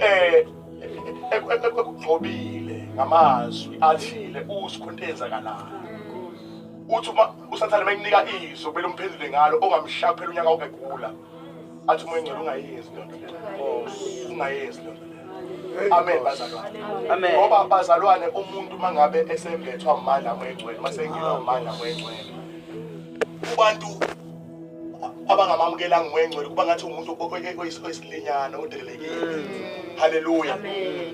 ekugxobile ngamazwi athile, uzwe khona into eyenzakalayo. Uthi uma uSathane mekunika izwi kumele umphendule ngalo, ongamshaya phela unyaka wonke egula. Athi umoya ongcwele ungayenzi leyo nto leyo. Ungayenzi leyo nto leyo. Amen bazalwane. Amen. Ngoba bazalwane umuntu mangabe esembethwa amandla amoya ongcwele, masengenwa amandla amoya ongcwele, kubantu abangamamukelanga umoya ongcwele kuba ngathi umuntu oyisilinyana odelelekile. Haleluya.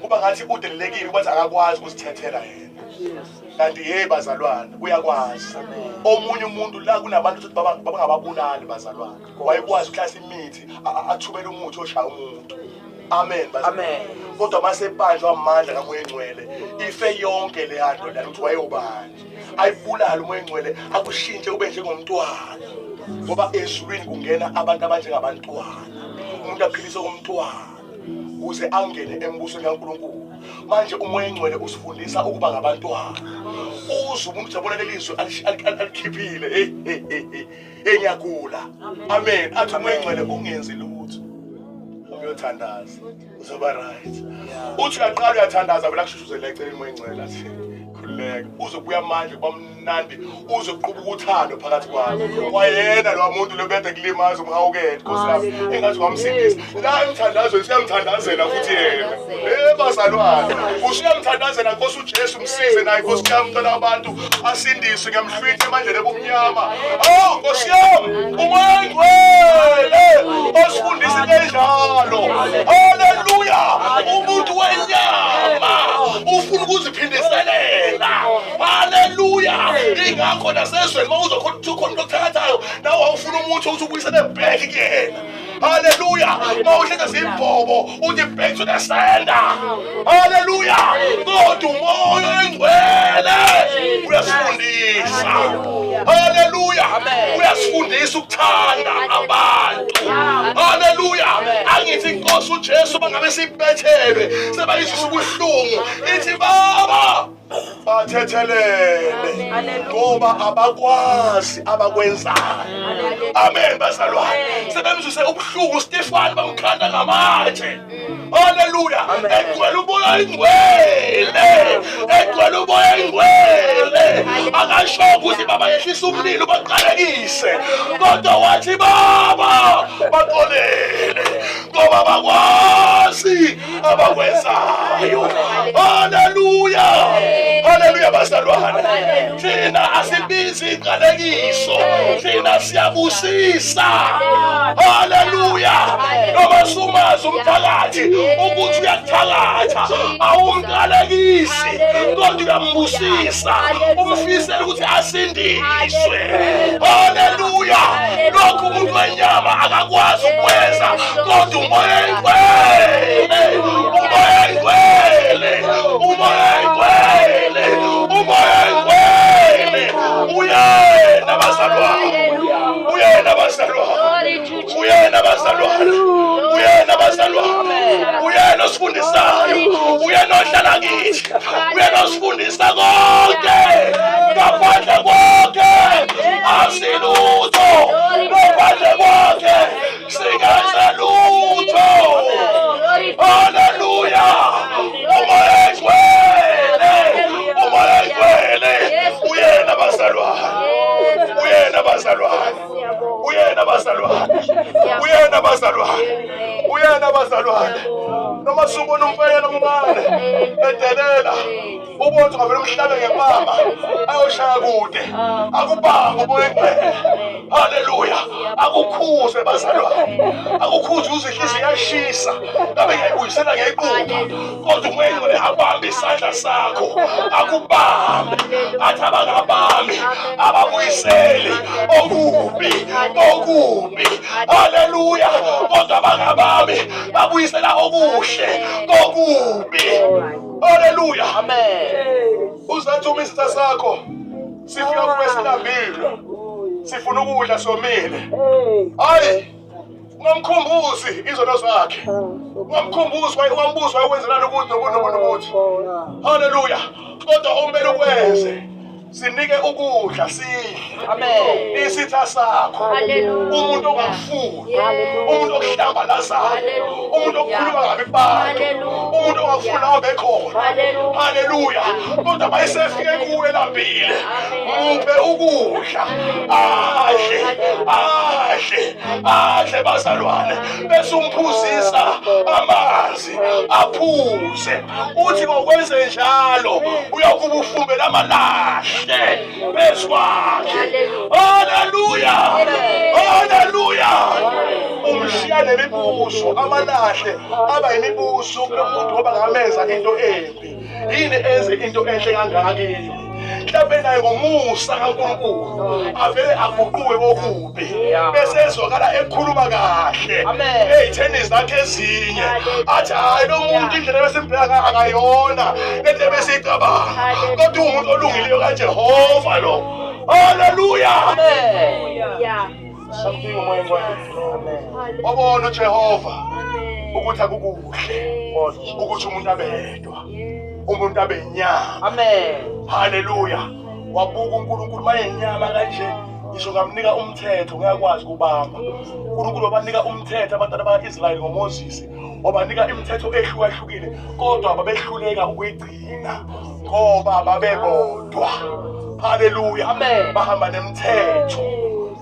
Kuba ngathi udelelekile, kuba ngathi akakwazi ukuzithethela yena. Kanti hey bazalwane uyakwazi. Omunye umuntu la kunabantu ukuthi babangababulali bazalwane. Wayekwazi ukuhlasa imithi, athumele umuthi oshaya umuntu. Amen bazalwane. Amen. Kodwa masebanjwa amandla kaMoya Ongcwele, ife yonke le nto lana ukuthi wayobani. Ayibulala uMoya Ongcwele, akushintshe ube njengomntwana. Ngoba ezulwini kungena abantu abanjengabantwana. Umuntu aphilise komntwana ukuze angene embusweni kaNkulunkulu. Manje uMoya Ongcwele usifundisa ukuba ngabantwana. Uze umuntu ujabula leli zwi alikhiphile, hey hey hey hey, ngiyagula. Amen. Athi uMoya Ongcwele ungenzi lutho. Uyothandaza. Uzoba right. Uthi uyaqala uyathandaza vele akushushuzele eceleni uMoya Ongcwele athi khululeka. Uzobuya amandla kwamnandi, uzoqhubuka uthando phakathi kwakho. Kwayena lo muntu lo bede kulimaza umhawukele Nkosi yami. Engathi wamsindisa. La emthandazweni siyamthandazela futhi yena. Bazalwane, usuyamthandazela Nkosi uJesu umsize naye Nkosi yami umntwana wabantu asindiswe, ngiyamhlwitha emandleni ebumnyama. Oh Nkosi yami, uMoya Ongcwele osifundisa into enjalo. Haleluya. Umuntu wenyama ufuna ukuziphindiselela. Haleluya. Ingakho nasezweni mawuzokhona ukuthi ukhona umuntu okuthathayo, nawe awufuna umuthi ukuthi ubuyisele back kuyena. Haleluya. Mawuhlenza zibhobo uthi back to the sender. Haleluya. Kodwa uMoya Ongcwele uyasifundisa. Haleluya. Uyasifundisa ukuthanda abantu. Haleluya. Angithi inkosi uJesu bangabe sibethelwe sebayizwisa ubuhlungu, ithi baba bathethelele ngoba abakwazi abakwenzayo. Amen bazalwane. Sebemzwise ubuhlungu uStefani bamkhanda ngamatshe. Haleluya. Egcwele umoya ingcwele, egcwele umoya ingcwele. Akasho ukuthi baba yehlisa umlilo baqalekise, kodwa wathi baba baxolele ngoba bakwazi abakwenzayo. Haleluya. Haleluya bazalwane. Thina asibizi iqalekiso, thina siyabusisa. Haleluya. Noma sumazi umthakathi ukuthi uyakuthakatha, awumqalekisi kodwa uyambusisa, umfisela ukuthi asindiswe. Haleluya. Lokhu umuntu wenyama akakwazi ukwenza, kodwa uMoya Ongcwele, uMoya Ongcwele, uMoya Ongcwele, uMoya Ongcwele uyena bazalwane, uyena bazalwane, uyena bazalwane, uyena bazalwane, uyena osifundisayo, uyena ohlala kithi. Noma subona umfanyana omncane edelela, ubona ukuthi ungavele umhlabe ngempama ayoshaya kude, akubambe umoya oyingcwele. Haleluya! Akukhuze bazalwane, akukhuze uze inhliziyo iyashisa, ngabe ngiyayibuyisela ngequpha, kodwa umoya oyingcwele abambe isandla sakho, akubambe, athi abangabami ababuyiseli okubi okubi. Haleluya! Kodwa abangabami babuyisela okuhle kokubi. Haleluya! Amen. Uzathi uma isitha sakho sifika kuwe silambile, sifuna ukudla somile, hayi, ungamkhumbuzi izono zakhe, ungamkhumbuzi, ungambuzi wayewenzelani ukuthi nokuthi nokuthi nokuthi. Haleluya! Kodwa omele ukwenze, sinike ukudla sidle. Amen. Isitha sakho, Hallelujah. umuntu ongakufuni, Yes. umuntu okuhlambalazayo, Hallelujah. umuntu okukhuluma kabi kubantu, Hallelujah. umuntu ongakufuni abe khona. Hallelujah. Haleluya! Kodwa mayesefike kuwe lambile, muphe ukudla, adle, adle, adle bazalwane, bese umphuzisa amanzi aphuze. Uthi ngokwenze njalo uyakuba ufumbela amalahle phezu kwakhe. Haleluya! Haleluya! Umshiya nemibuso, amalahle aba yimibuso kulo muntu ngoba ngamenza into embi. Yini enze into enhle kangaka kimi? Mhlawumbe naye ngomusa kaNkulunkulu avele aguquke kokubi, bese ezwakala ekhuluma kahle Amen. ey'theni zakhe ezinye, athi hhayi, lo muntu indlela ebesimbheka ngayo akayona lento ebesiyicabanga, kodwa uwumuntu olungileyo kaJehova lo. Haleluya! Amen. Yeah. Samdinga umoya oyingcwele. Amen. Wabona uJehova Amen. ukuthi akukuhle ukuthi umuntu abedwa, umuntu abe inyama. Amen. Haleluya! Wabuka uNkulunkulu mayenyama kanje, ngisho ngamnika umthetho ngiyakwazi ukubamba. uNkulunkulu wabanika umthetho abantwana baka-Israyeli ngoMoses, wabanika imithetho ehlukahlukile, kodwa babehluleka ukuyigcina ngoba babebodwa. Haleluya! Amen. Bahamba nemithetho.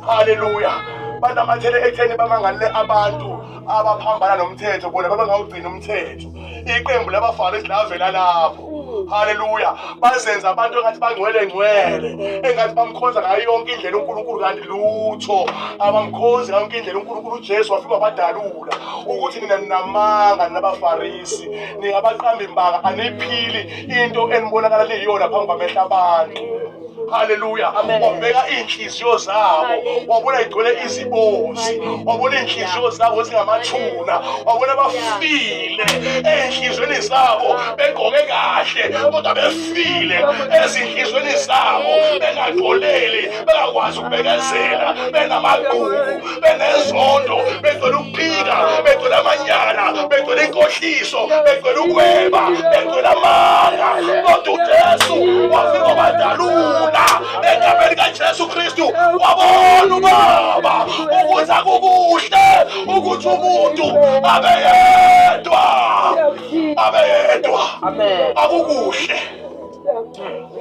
Haleluya! Banamathele ekutheni bamangalele abantu abaphambana nomthetho, bona babengawugcini umthetho. Iqembu labaFarisi lavela lapho. Haleluya! Bazenza abantu engathi bangcwele ngcwele, engathi bamkhonza ngayo yonke indlela uNkulunkulu, kanti lutho, abamkhonzi ngayo yonke indlela uNkulunkulu. uJesu wafika wabadalula ukuthi nina ninamanga, ninabaFarisi, ningabaqambi mbanga, aniphili into enibonakala liyiyona phambi kwamehlo abantu. Haleluya! Amen. Wabheka iy'nhliziyo zabo, wabona igcwele izibozi, wabona iy'nhliziyo zabo zingamathuna, wabona bafile ey'nhliziyweni zabo, begqoke kahle kodwa befile ezinhliziyweni zabo, bengaxoleli, bengakwazi ukubekezela, benamagqubu, benezondo, begcwele ukuphika, begcwele amanyala, begcwele inkohliso, begcwele ukweba, begcwele amanga. Kodwa uJesu wafika wabadalula egameni kaJesu Kristu. Wabona ubaba ukuthi akukuhle ukuthi umuntu abe yedwa, abe yedwa. Amen. Akukuhle,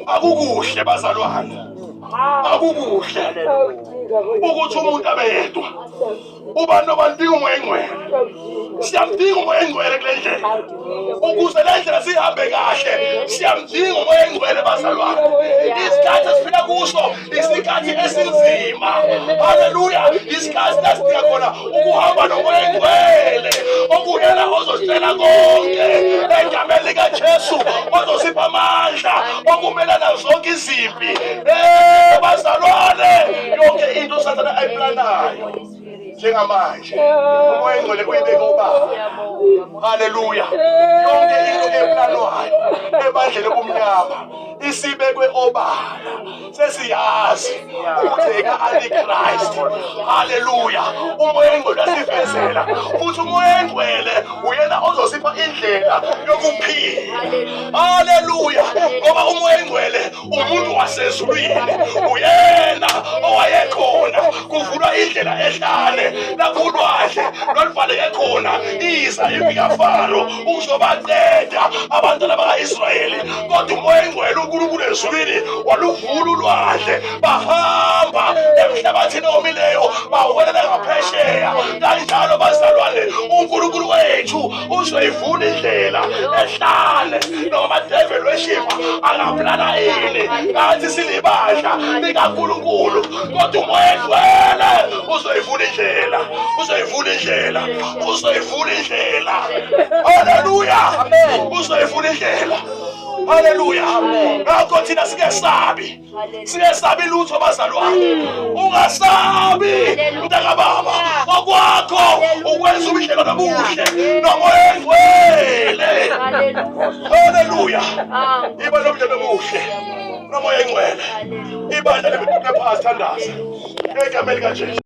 akukuhle bazalwane, akukuhle ukuthi umuntu abe yedwa. Ubani nobani umoya engcwele, siyamdinga umoya engcwele kule ndlela. Ukuze le ndlela sihambe kahle, siyamdinga umoya engcwele bazalwane. Isikhathi esiphila kuso isikhathi esinzima. Haleluya! Isikhathi lasidinga khona ukuhamba nomoya engcwele, okuyena ozositshela konke egameni likaJesu, ozosipha amandla okumelana zonke izimpi. Bazalwane, yonke into uSathane ayiplanayo njengamanje, umoya engcwele uyibeke obala. Haleluya! Yonke into eplanwayo ebandleni obumnyama isibekwe obala, sesiyazi ukuthi eka-antichrist. Haleluya! Umoya engcwele uyasivezela, futhi umoya engcwele uyena ozosipha indlela yokuphila. Haleluya! Ngoba uMoya Engcwele umuntu wasezulwini, uyena owayekhona kuvulwa indlela ehlane lapho ulwandle lwaluvaleke khona, iza impi kaFaro ukuzobaqeda abantwana baka-Israyeli, kodwa uMoya Engcwele uNkulunkulu ezulwini waluvula ulwandle, bahamba emhlabathini omileyo, bawelela ngaphesheya. Kanjalo bazalwane, uNkulunkulu wethu uzoyivula indlela ehlane, noma devil worship angaplana ini ngathi silibandla likaNkulunkulu, kodwa uMoya Engcwele uzoyivula indlela, uzoyivula indlela, uzoyivula indlela. Haleluya, uzoyivula indlela. Haleluya. Ngakho thina singesabi, singesabi lutho bazalwane. Ungasabi mntakababa, okwakho ukwenza ubudlelwano obuhle noMoya Engcwele. Haleluya. Iba nobudlelwano obuhle noMoya Engcwele. Ibandla lephasi, thandaza egameni likaJesu.